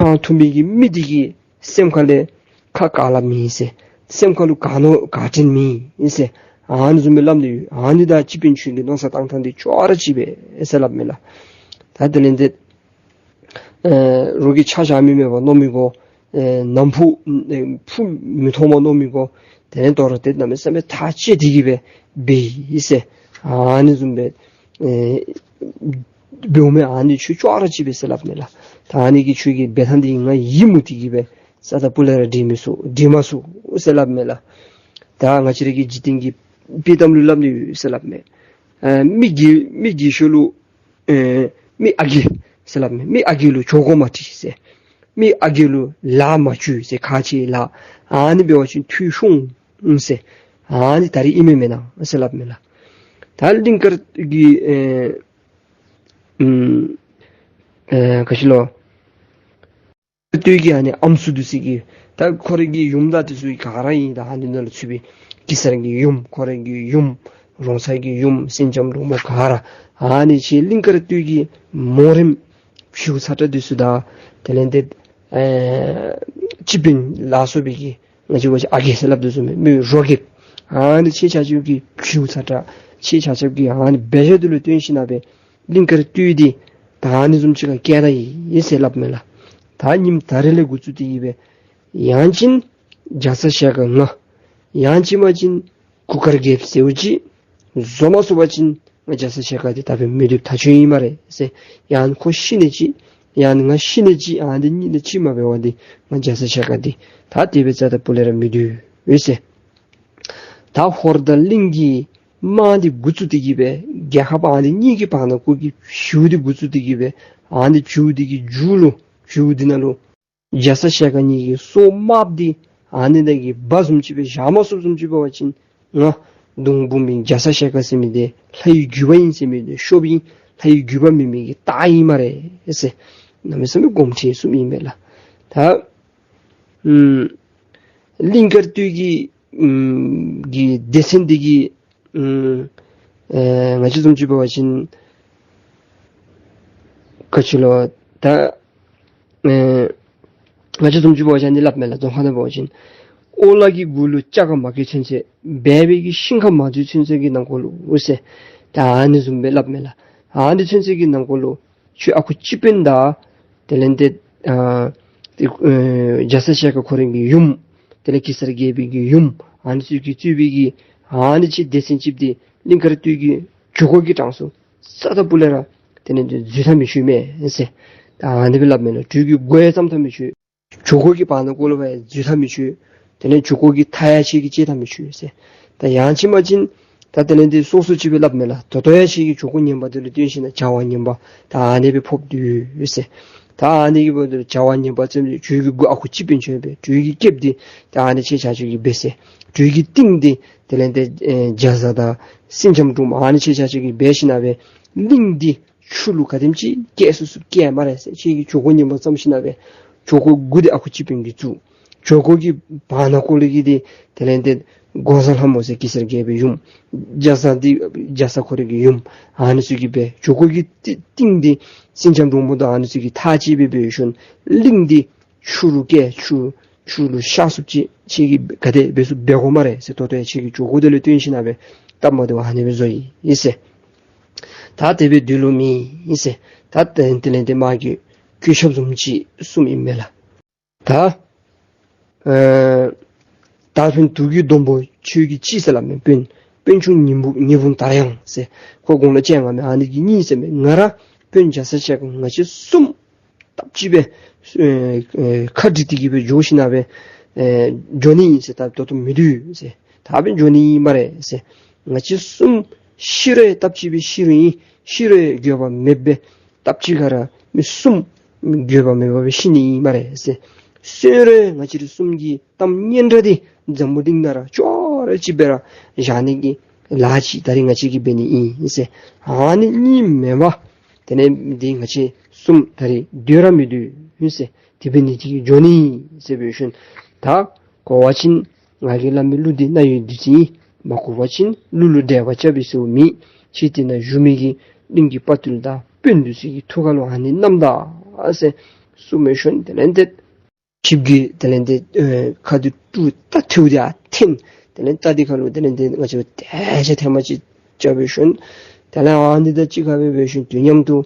ཨ་ཐུབ་མི་གི་མི་འདི་གི་སེམས་ཁ་ལས་ཁ་ག་སླབ་མེད་ཟེར། སེམས་ཁ་ལུ་ག་མནོ་ག་དྲན་མེད་ཟེར། ཨ་ནི་བཟུམ་སྦེ་སླབ་ནི་ཡོད། ཨ་ནི་དང་སྤྱི་དཔོན་ཁྱོད་ཀྱི་མནོ་བསམ་བཏང་ཐངས་འདི་ཅོག་ར་གཅིག་པས་ཟེར་སླབ་མས་ལགས། ད་དེ་ལས་འདི་ཨེ་རོགས་ཀྱིས་ཆ་བཞག་མི་མེད་པར་མནོ་མི་དགོ། ཨེ་ནམ་ཕུགས་ཨེ་ཕུགས་མི་མཐོང་བར་མནོ་མི་དགོ། དེ་ལས་དོ་རུང་དེ་གནམ་མེད་ས་མེད་ཐག་བཅད་དེ་གི་སྦེ་འབད་ཡི་ཟེར། ཨ་ནི་བཟུམ་སྦེ་ཨེ་འབདཝ་མས། ཨ་ནི་ཁྱོད་ཅོག་ར་གཅིག་པས་ཟེར་སླབ་མས་ལགས། ད་ཨ་ནི་གི་ཁྱོད་ཀྱི་འབད་ཐངས་འདི་ང་ཡིད་མུག་སྟེ་གི་སྦེ་རྩ་དང་སྤུ་ལས་ར་འགྲིག་མི་ཚུགས་འགྲིག་མ་ཚུགས་ཟེར་སླབ་མས་ལགས། ད་ང་བཅས་ར་གི་འཇིག་རྟེན་གྱི་དཔེ་གཏམ་ལུ་སླབ་ནི་ཡོད་ཟེར་སླབ་མས། ཨེ་མི་དགེ་མི་དགེ་ཤོས་ལུ་ཨེ་མི་ཨ་དགེ་ཟེར་སླབ་མས། མི་ཨ་དགེ་ལུ་གྱོ་གོ་མ་འཁྲིད་ཟེར། མི་ཨ་རྒས་ལུ་ལཱ་མ་བཅུག་ཟེར། ཁག་ཆེ་ལཱ། ཨ་ནི་འབད་བ་ཅིན་འཐུས་ཤོར་འོང་ཟེར། ཨ་ནི་ད་རིས་ཨིན་མས་མེན་ན་ཟེར་སླབ་མས་ལགས། ད་གླིང་དཀར་གྱི་ཨེ་ཨམ་ཨེ་ག་ཅི་ལོ། སྟོད་ཀྱི་ཨ་ནི་ཨམ་སྲུ་འདི་ཚུ་གིས་ད་ཁོ་རའི་གི་ཡུམ་དང་འདི་ཚུ་ག་ར་ཨིན། ད་ཨ་ནི་ནང་ལུ་ཚུད་པའི་གེ་སར་གྱི་ཡུམ་ཁོ་རའི་གི་ཡུམ་རོང་ཚ་གི་ཡུམ་སེང་ལྕམ་འབྲུག་མོ་ག་ར་ཨ་ནི་ཁྱེད་གླིང་དཀར་སྟོད་ཀྱི་མོ་རེངམ་བྱིའུ་ཚ་དྲགས་འདི་ཚུ་དང་དེ་ལས་འདི་ཨེ་སྤྱི་དཔོན་ལ་སོགས་པའི་གི་ང་བཅས་འབད་བ་ཅིན་ཨ་རྒས་ཟེར་སླབ་དོ་བཟུམ་མི་རོ་རྒསཔ་ཨ་ནི་ཁྱེད་ཆ་ཁྱབ་ཀྱིས་བྱིའུ་ཚ་དྲགས་ཁྱེད་ཆ་ཁྱབ་ཀྱིས་ཨ་ནི་འབད་བཞག་འདི་ལུ་བརྟེན་ཞིན་ན་སྦེ་གླིང་དཀར་སྟོད་འདི་ད་ཨ་ནི་བཟུམ་ཅིག་ཁར་བསྐྱལ་ད་ཡི་ཟེར་སླབ་མས་ལགས། ད་ཉིནམ་ད་རིས་ལས་འགོ་བཙུགས་ཏེ་གིས་སྦེ་ཡང་ཅིན་རྒྱ་ཚ་ཞལ་དཀར་ང་ཡང་ཅིན་མ་ཅིན་གུར་དཀར་རྒྱལཔོ་ཟེརཝ་ཅིག་བཟོ་མ་ཚུགས་པ་ཅིན་ང་རྒྱ་ཚ་ཞལ་དཀར་འདི་ད་འབད་མི་སྡོདཔ་ཐག་ཆོད་ཨིན་སྨ་རེ་ཟེར། ཡང་ཁོ་ཤི་ནི་ཅིག་ཡང་ང་ཤི་ནི་ཅིག་ཨ་ནི་གཉིས་ལས་གཅིག་མ་འབད་བ་འདི་ང་རྒྱ་ཚ་ཞལ་དཀར་འདི་ད་དེ་སྦེ་རྩ་དང་སྤུ་ལས་ར་མི་སྡོད་ཟེར། ད་ཧོར་དང་གླིང་གི་དམག་འདི་འགོ་བཙུགས་ཏེ་གིས་སྦེ་རྒྱལ་ཁབ་ཨ་ནི་གཉིས་ཀྱི་བར་ན་ཁོ་གི་བྱིའུ་འདི་འགོ་བཙུགས་ཏེ་གིས་སྦེ་ཨ་ནི་བྱིའུ་འདི་གི་མཇུག་ལུ་བྱིའུ་འདི་ནང་ལུ་རྒྱ་ཚ་ཞལ་དཀར་ངེ་གི་སྲོག་དམརཔོ་འདི་ཨ་ནི་ནང་གི་འབག་བཟུམ་ཅིག་སྦེ་བཞག་མ་ཚུགསཔ་བཟུམ་ཅིག་འབད་བ་ཅིན་ང་གདུང་འབུམ་པའི་རྒྱ་ཚ་ཞལ་དཀར་ཟེར་མི་འདི་ལྷའི་རྒྱུད་པ་ཨིན་ཟེར་མི་འདི་ཤོབ་ཨིན། ལྷའི་རྒྱུད་པ་མེན་མི་གི་རྟགས་ཨིན་སྨ་རེ་ཟེར་གནམ་མེད་ས་མེད་དགོངསམ་ཁྲེལ་གསུངམ་ཨིན་པས་ལགས། ད་ཨམ་གླིང་དཀར་སྟོད་ཀྱི་ཨམ་གི་སྡེ་ཚན་འདི་གི་ཨམ་ཨེ་ང་བཅས་བཟུམ་ཅིག་འབད་བ་ཅིན་ག་ཅི་ལོ། ད་ཨེ་ང་བཅས་བཟུམ་ཅིག་འབད་བ་ཅིན་འདི་སླབ་མས་ལགས། རྫོང་ཁ་ནང་འབད་བ་ཅིན་ཨོ་ལ་གི་མགུ་ལུ་ལྕགས་ཁ་མ་གྱོན་ཚུན་ཚོད་སྦལ་པའི་གི་ཤིང་ཁ་མ་འཛུལ་ཚུན་ཚོད་ཀྱི་ནང་འཁོད་ལུ་འོ་ཟེར། ད་ཨ་ནི་བཟུམ་སྦེ་སླབ་མས་ལགས། ཨ་ནི་ཚུན་ཚོད་ཀྱི་ནང་འཁོད་ལུ་ཁྱོད་ཨ་ཁུ་སྤྱི་དཔོན་དང་དེ་ལས་འདི་ཨ་དེ་ཨེ་རྒྱ་ཚ་ཞལ་དཀར་ཁོ་རའི་གི་ཡུམ་དེ་ལས་གེ་སར་རྒྱལ་པོའི་གི་ཡུམ་ཨ་ནི་ཚུ་གིས་གཙོས་པའི་གི་ཨ་ནི་ཅིག་སྡེ་ཚན་ཅིག་འདི་གླིང་དཀར་སྟོད་ཀྱི་ཇོ་ཁོ་གི་གྲངས་སུ་རྩ་དང་སྤུ་ལས་ར་དེ་ལས་འདི་འཛུལ་ཐབས་མི་ཆོག་མས་ཟེར། ད་ཨ་ནི་སྦེ་སླབ་མས་ལགས། དུས་ཀྱི་མགོ་ཡང་བརྩམ་ཐབས་མི་ཆོག། ཇོ་ཁོ་གི་བར་ན་འཁོད་ལུ་སྦེ་འཛུལ་ཐབས་མི་ཆོག། དེ་ལས་ཇོ་ཁོ་གི་མཐའ་ཡང་ཁྱེད་ཀྱིས་བཅད་ཐབས་མི་ཆོག་ཟེར། ད་ཡང་ཅིན་མ་ཅིན་ད་དེ་ལས་འདི་སོ་སོ་ཅིག་སྦེ་སླབ་མས་ལགས། ད་ལྟོ་ཡང་ཁྱེད་ཀྱིས་ཇོ་ཁོ་ངན་པ་འདི་ལུ་བརྟེན་ཞིན་ན་བྱ་བ་ངན་པ་ད་ཨ་ནི་སྦེ་ཕོག་སྟེ་ཡོད་ཟེར། ད་ཨ་ནི་གི་འབདཝ་ད་ལུ་བྱ་བ་ངན་པ་བརྩམས་ཏེ་དུས་ཀྱི་མགོ་ཨ་ཁུ་སྤྱི་དཔོན་ཁྱོད་འབད། དུས་ཀྱི་སྐེདཔ་འདི་ད་ཨ་ནི་ཁྱེད་ཆ་ཁྱབ་ཀྱིས་འབད་ཟེར། དུས་ཀྱི་རྟིང་འདི་དེ་ལས་འདི་ཨེ་རྒྱ་བཟའ་དང་སེང་ལྕམ་འབྲུག་མོ་ཨ་ནི་ཁྱེད་ཆ་ཁྱབ་ཀྱིས་འབད་ཞིན་ན་སྦེ་གླིང་འདི་ཆུ་ལུ་ག་དེམ་ཅིག་བཀལ་ཚུགས་ཚུགས་བཀལ་སྨ་རེ་ཟེར། ཁྱེད་ཀྱིས་ཇོ་ཁོ་ངན་པ་བརྩམས་ཞིན་ན་སྦེ་ཇོ་ཁོ་མགུ་འདི་ཨ་ཁུ་སྤྱི་དཔོན་གྱིས་བཙུགས། ཇོ་ཁོ་གི་བར་ན་འཁོད་ལུ་གི་འདི་དེ་ལས་འདི་འགོག་བཟའ་ལྷ་མོ་ཟེར་གེ་སར་རྒྱལ་པོའི་ཡུམ། རྒྱ་བཟའ་འདི་རྒྱ་བཟའ་ཁོ་རའི་གི་ཡུམ། ཨ་ནི་ཚུ་གིས་འབད། ཇོ་ཁོ་གི་རྟིང་འདི་སེང་ལྕམ་འབྲུག་མོ་དང་ཨ་ནི་ཚུ་གིས་ཐག་བཅད་སྦེ་འབད་ཞིན་གླིང་འདི་ཆུ་ལུ་བཀལ་ཆུ་ཆུ་ལུ་ཤར་ཚུགསཔ་ཅིག་ཁྱེད་ཀྱིས་ག་དེ་འབད་ཚུགས་འབད་དགོ་སྨ་རེ་ཟེར། ད་ལྟོ་ཡང་ཁྱེད་ཀྱིས་ཇོ་ཁོ་འདི་ལུ་བརྟེན་ཞིན་ན་སྦེ་སྟབས་མ་བདེཝ་ཨ་ནི་སྦེ་བཟོ་ཡི་ཟེར། ད་དེ་སྦེ་སྡོད་ལོང་མེད་ཟེར། ད་དེ་ལས་འདི་དམག་གི་བཀོད་ཁྱབ་བཟུམ་ཅིག་གསུངམ་ཨིན་མས་ལགས། ད་ཨེ་དར་འཕེན་དུག་གི་སྡོང་པོ་ཁྱོད་ཀྱིས་གཅིག་ཟེར་སླབ་མས། དཔོན་དཔོན་ཆུང་ཉི་འབུམ་ཉི་འབུམ་དར་དབྱངས་ཟེར་ཁོ་དགུང་ལོ་བཅོ་ལྔ་མས། ཨ་ནི་གིས་གཉིས་ཟེར་མས། ང་ར་དཔོན་རྒྱ་ཚ་ཞལ་དཀར་ང་བཅས་གསུམ་སྟབས་གཅིག་སྦེ་ཨེ་ཨེ་ཁ་བསྒྲིགས་ཏེ་གིས་སྦེ་འགྱོ་ཞིན་ན་སྦེ་ཨེ་འགྱོ་ནི་ཨིན་ཟེར། ད་ད་ལྟོ་མི་སྡོད་ཟེར། ད་སྦེ་འགྱོ་ནི་ཨིན་སྨ་རེ་ཟེར། ང་བཅས་གསུམ་ཤི་རུང་སྟབས་གཅིག་སྦེ་ཤི་རུང་ཨིན། ཤི་རུང་འགྱོད་པ་མེདཔ་སྦེ་སྟབས་གཅིག་ཁར་ར་མི་གསུམ་འགྱོད་པ་མེད་པར་སྦེ་ཤི་ནི་ཨིན་སྨ་རེ་ཟེར། གསོན་རུང་ང་བཅས་ར་གསུམ་གྱི་གཏམ་སྙན་གྲགས་འདི་འཛམ་བུ་གླིང་ནང་ར་ཅོག་ར་གཅིག་སྦེ་ར་བཞག་ནི་གི་ལཱ་ཅིག་ད་རིས་ང་བཅས་ཀྱིས་འབད་ནི་ཨིན་ཟེར། ཨ་ནི་གཉིས་མེན་པར་དེ་ལས་འདི་ང་བཅས་གསུམ་ད་རིས་སྡོད་ར་མི་སྡོད་ཟེར། དེ་འབད་ནི་དེ་གིས་འགྱོ་ནི་ཟེར་འབད་ཞིན་ད་གོ་བ་ཅིན་ང་གིས་སླབ་མི་གླུ་འདི་རྣ་ཡི་བདུད་རྩི་ཨིན། མ་གོ་བ་ཅིན་གླུ་ལུ་འགྲེལ་པ་རྐྱབ་པའི་སྲོལ་མེད། ཁྱེད་དེ་ནང་བཞུགས་མི་གི་གླིང་གི་དཔའ་བརྟུལ་དང་དཔོན་འདི་ཚུ་གི་ཐུགས་ཁ་ལུ་ཨ་ནི་བསྣམས་ད་ཟེར་གསུངས་འབད་ཞིན་དེ་ལས་འདི་ཆིབས་ཀྱི་དེ་ལས་འདི་ཨེ་ཁ་འདི་དཀྲུགས་རྟ་ཐེའུ་འདི་ཨ་འཐེན། དེ་ལས་རྟ་འདི་ཁ་ལུ་དེ་ལས་འདི་ང་བཅས་དེ་ཅིག་ཐེངས་མ་ཅིག་རྐྱབ་འབད་ཞིན་དེ་ལས་ཨ་ནི་དང་གཅིག་ཁར་སྦེ་འབད་ཞིན་དུས་མཉམ་དུ་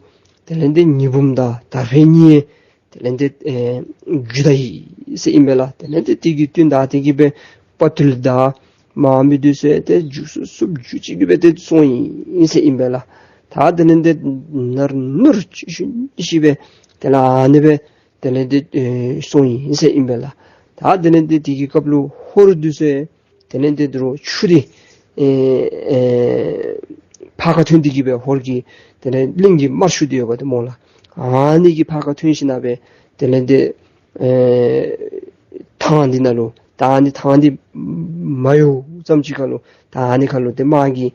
དེ་ལས་འདི་ཉི་འབུམ་དང་དར་འཕེན་གཉིས་དེ་ལས་འདི་ཨེ་རྒྱུག་ད་ཡི་ཟེར་ཨིན་པས་ལགས། དེ་ལས་འདི་དེ་གི་བསྟུན་ད་དེ་གིས་སྦེ་དཔའ་བརྟུལ་དང་དམག་མི་འདི་ཚུ་ཏེ་རྒྱུག་སུབ་སུབ་རྒྱུག་ཅིག་གིས་སྦེ་ཏེ་སོང་ཡི་ཟེར་ཨིན་པས་ལགས། ད་དེ་ལས་འདི་ནར་ནུར་ཅིག་ཞུ་ཞིག་སྦེ་དེ་ལས་ཨ་ནི་སྦེ་དེ་ལས་འདི་ཨེ་སོང་ཡི་ཟེར་ཨིན་པས་ལགས། ད་དེ་ལས་འདི་དེ་གི་སྐབས་ལུ་ཧོར་འདི་ཚུ་དེ་ལས་འདི་དོ་རུང་ཆུ་འདི་ཨེ་ཨེ་ཕར་ཁ་ཐོན་ཏེ་གིས་སྦེ་ཧོར་གྱི་དེ་ལས་གླིང་གི་དམར་ཆུ་འདི་ཡོདཔ་འདི་སྨོ་ལགས། ཨ་ནི་གི་ཕར་ཁ་ཐོན་ཞིན་ན་སྦེ་དེ་ལས་འདི་ ཨེ་ཐང་འདི་ནང་ལུ་ད་ཨ་ནི་ཐང་འདི་མ་ཡོ་ཙམ་ཅིག་ཁར་ལུ་ད་ཨ་ནི་ཁར་ལུ་ཏེ་དམག་གི་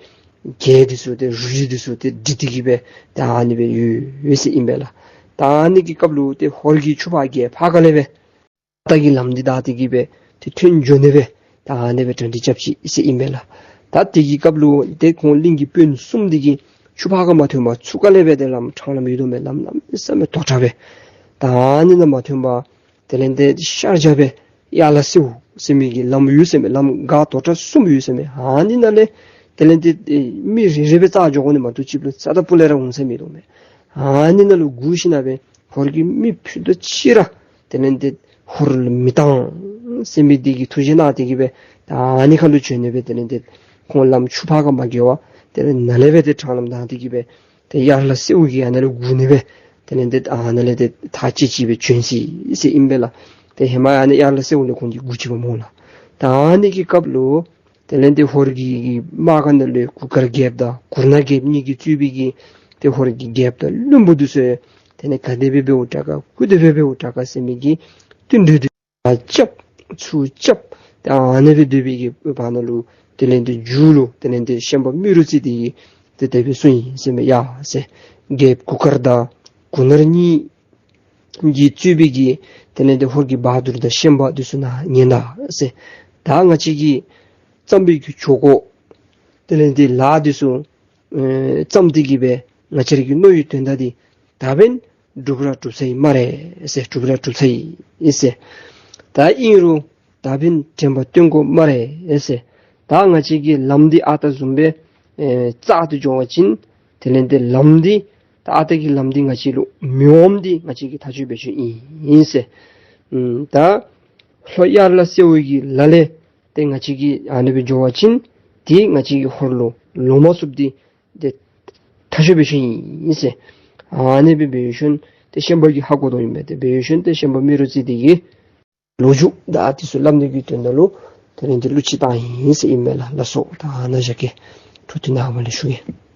རྒྱལ་འདི་ཚུ་ཏེ་རུ་རྒྱུད་འདི་ཚུ་ཏེ་སྒྲིག་སྟེ་གི་སྦེ་ད་ཨ་ནི་སྦེ་ཡོད་ཡོད་ཟེར་ཨིན་པས་ལགས། ད་ཨ་ནི་གི་སྐབས་ལུ་ཏེ་ཧོར་གྱི་ཆུ་ཕག་རྒྱལཔོ་ཕར་ཁ་ལས་སྦེ་ད་གི་ལམ་འདི་བདའ་སྟེ་གི་སྦེ་ཏེ་ཐོན་འགྱོ་ནི་སྦེ་ད་ཨ་ནི་སྦེ་གྲ་སྒྲིག་རྐྱབ་ཅི་ཟེར་ཨིན་པས་ལགས། ད་དེ་གི་སྐབས་ལུ་ཏེ་ཁོང་གླིང་གི་དཔོན་གསུམ་འདི་གིས་ཆུ་ཕག་ཁར་མ་ཐོན་པར་ཚུར་ཁ་ལས་སྦེ་ཏེ་ལམ་འཕྲང་ལམ་ཡོད་དོ་མས། ལམ་གནམ་མེད་ས་མེད་དོག་དྲགས་སྦེ་ད་ཨ་ནི་ནང་མ་ཐོན་པར་དེ་ལས་ཏེ་ཤར་རྒྱག་སྦེ་ཡར་ལ་སེའུ་ཟེར་མི་གི་ལམ་ཡོད་ཟེར་མས། ལམ་འགག་དོག་དྲགས་གསུམ་ཡོད་ཟེར་མས། ཨ་ནི་ནང་ལས་དེ་ལས་ཏེ་མི་རེ་རེ་སྦེ་རྩ་འགྱོ་དགོ་ནི་མ་གཏོགས་གཅིག་ལུ་རྩ་དང་སྤུ་ལས་ར་འོང་ས་མིན་འདུག་མས། ཨ་ནི་ནང་ལུ་སྒུག་ཞིན་ན་སྦེ་ཧོར་གྱི་མི་ཕུད་རྡོག་གཅིག་ར་དེ་ལས་ཏེ་ཧོར་ལུ་མི་བཏང་ཟེར་མི་འདི་གིས་ཐུགས་བཞེད་གནང་སྟེ་གི་སྦེ་ད་ཨ་ནི་ཁར་ལུ་བྱོན་ནི་སྦེ་དེ་ལས་ཏེ་ཁོང་ལམ་ཆུ་ཕག་ཁར་མ་འགྱོ་བར་དེ་ལས་ནཱ་ལས་སྦེ་ཏེ་འཕྲང་ལམ་བདའ་སྟེ་གི་སྦེ་ཏེ་ཡར་ལ་སེའུ་གི་ཨ་ནཱ་ལུ་སྒུག་ནི་སྦེ་དེ་ལས་ཏེ་ཨ་ནཱ་ལས་ཏེ་ཐག་བཅད་བཅད་སྦེ་བྱོན་ཅི་ཟེར་ཨིན་པས་ལགས། ཏེ་ཧེ་མ་ཨ་ནི་ཡར་ལ་སེའུ་ལས་ཁོང་གིས་སྒུག་ཅི་པ་སྨོ་ལགས། ད་ཨ་ནི་གི་སྐབས་ལུ་དེ་ལས་ཏེ་ཧོར་གྱི་དམག་ཁ་ནང་ལས་གུར་དཀར་རྒྱལཔོ་དང་གུར་ནག་རྒྱལཔོ་གཉིས་ཀྱིས་གཙོས་པའི་གི་ཏེ་ཧོར་གྱི་རྒྱལཔོ་དང་བློན་པོ་འདི་ཚུ་དེ་ལས་ག་དེ་སྦེ་འབདཝ་དྲག་ག་ག་དེ་སྦེ་འབདཝ་དྲག་ག་ཟེར་མི་གི་བསྟུན་གྲོས་འདི་ཨ་རྐྱབ་ཚུར་རྐྱབ་ཏེ་ཨ་ནི་སྦེ་སྡོད་པའི་གི་བར་ན་ལུ་དེ་ལས་ཏེ་མཇུག་ལུ་དེ་ལས་ཏེ་ཤན་པ་རྨེ་རུ་རྩེ་འདི་གིས་ཏེ་དེ་སྦེ་གསུངས་ཡི་ཟེར་མས། ཡ་ཟེར་རྒྱལཔོ་གུར་དཀར་དང་གུར་ནག་གཉིས་ཀྱིས་གཙོས་པའི་གི་དེ་ལས་ཏེ་ཧོར་གྱི་བ་དུར་དང་ཤན་པ་འདི་ཚུ་ནཱ་ཉན་ད་ཟེར། ད་ང་བཅས་ཀྱིས་བརྩམས་པའི་གི་ཇོ་ཁོ་དེ་ལས་ཏེ་ལཱ་འདི་ཚུ་ཨེ་བརྩམས་ཏེ་གི་སྦེ་ང་བཅས་ར་གི་མནོ་བའི་དོན་དག་འདི་ད་འབདན་འགྲུབ་ར་འགྲུབ་ཚར་ཡི་སྨ་རེ་ཟེར། འགྲུབ་ར་འགྲུབ་ཚར་ཡི་ཟེར། ད་ཨིན་རུང་ད་འབདན་དྲན་པ་བཏོན་དགོ་སྨ་རེ་ཟེར། ད་ང་བཅས་ཀྱི་ལམ་འདི་ཨ་རྟག་བཟུམ་སྦེ་ཨེ་བཙག་སྟེ་འགྱོ་བ་ཅིན་དེ་ལས་ཏེ་ལམ་འདི་ད་ཨ་རྟག་གི་ལམ་འདི་ང་བཅས་ལུ་མི་འོངམ་འདི་ང་བཅས་ཀྱིས་ཐག་གཅོད་འབད་ཞིནམ་ཨིན་ཟེར། ཨམ་ད་ལྷོ་ཡར་ལ་སེའུ་གི་ལ་ལས་ཏེ་ང་བཅས་ཀྱིས་ཨ་ནི་སྦེ་འགྱོ་བ་ཅིན་ཏེ་ང་བཅས་ཀྱི་ཧོར་ལུ་ལོག་མ་ཚུགསཔ་འདི་ཏེ་ཐག་གཅོད་འབད་ཞིནམ་ཨིན་ཟེར། ཨ་ནི་སྦེ་འབད་ཞིནམ་ཏེ་ཤན་པ་གིས་ཧ་གོ་དོ་ཨིན་པས། ཏེ་འབད་ཞིནམ་ཏེ་ཤན་པ་རྨེ་རུ་རྩེ་འདི་གིས་ལོ་རྒྱུས་དང་ཨ་འདི་ཚུ་སླབ་ནི་གི་དོན་དག་ལུ་དེ་ལས་ཏེ་གླུ་ཅིག་བཏང་ཡི་ཟེར་ཨིན་མས་ལགས། ལགས་སོ། ད་ཨ་ནཱ་བཞག་གེ། འཕྲོ་མཐུད་ནངས་པ་ལས་ཞུ་གེ།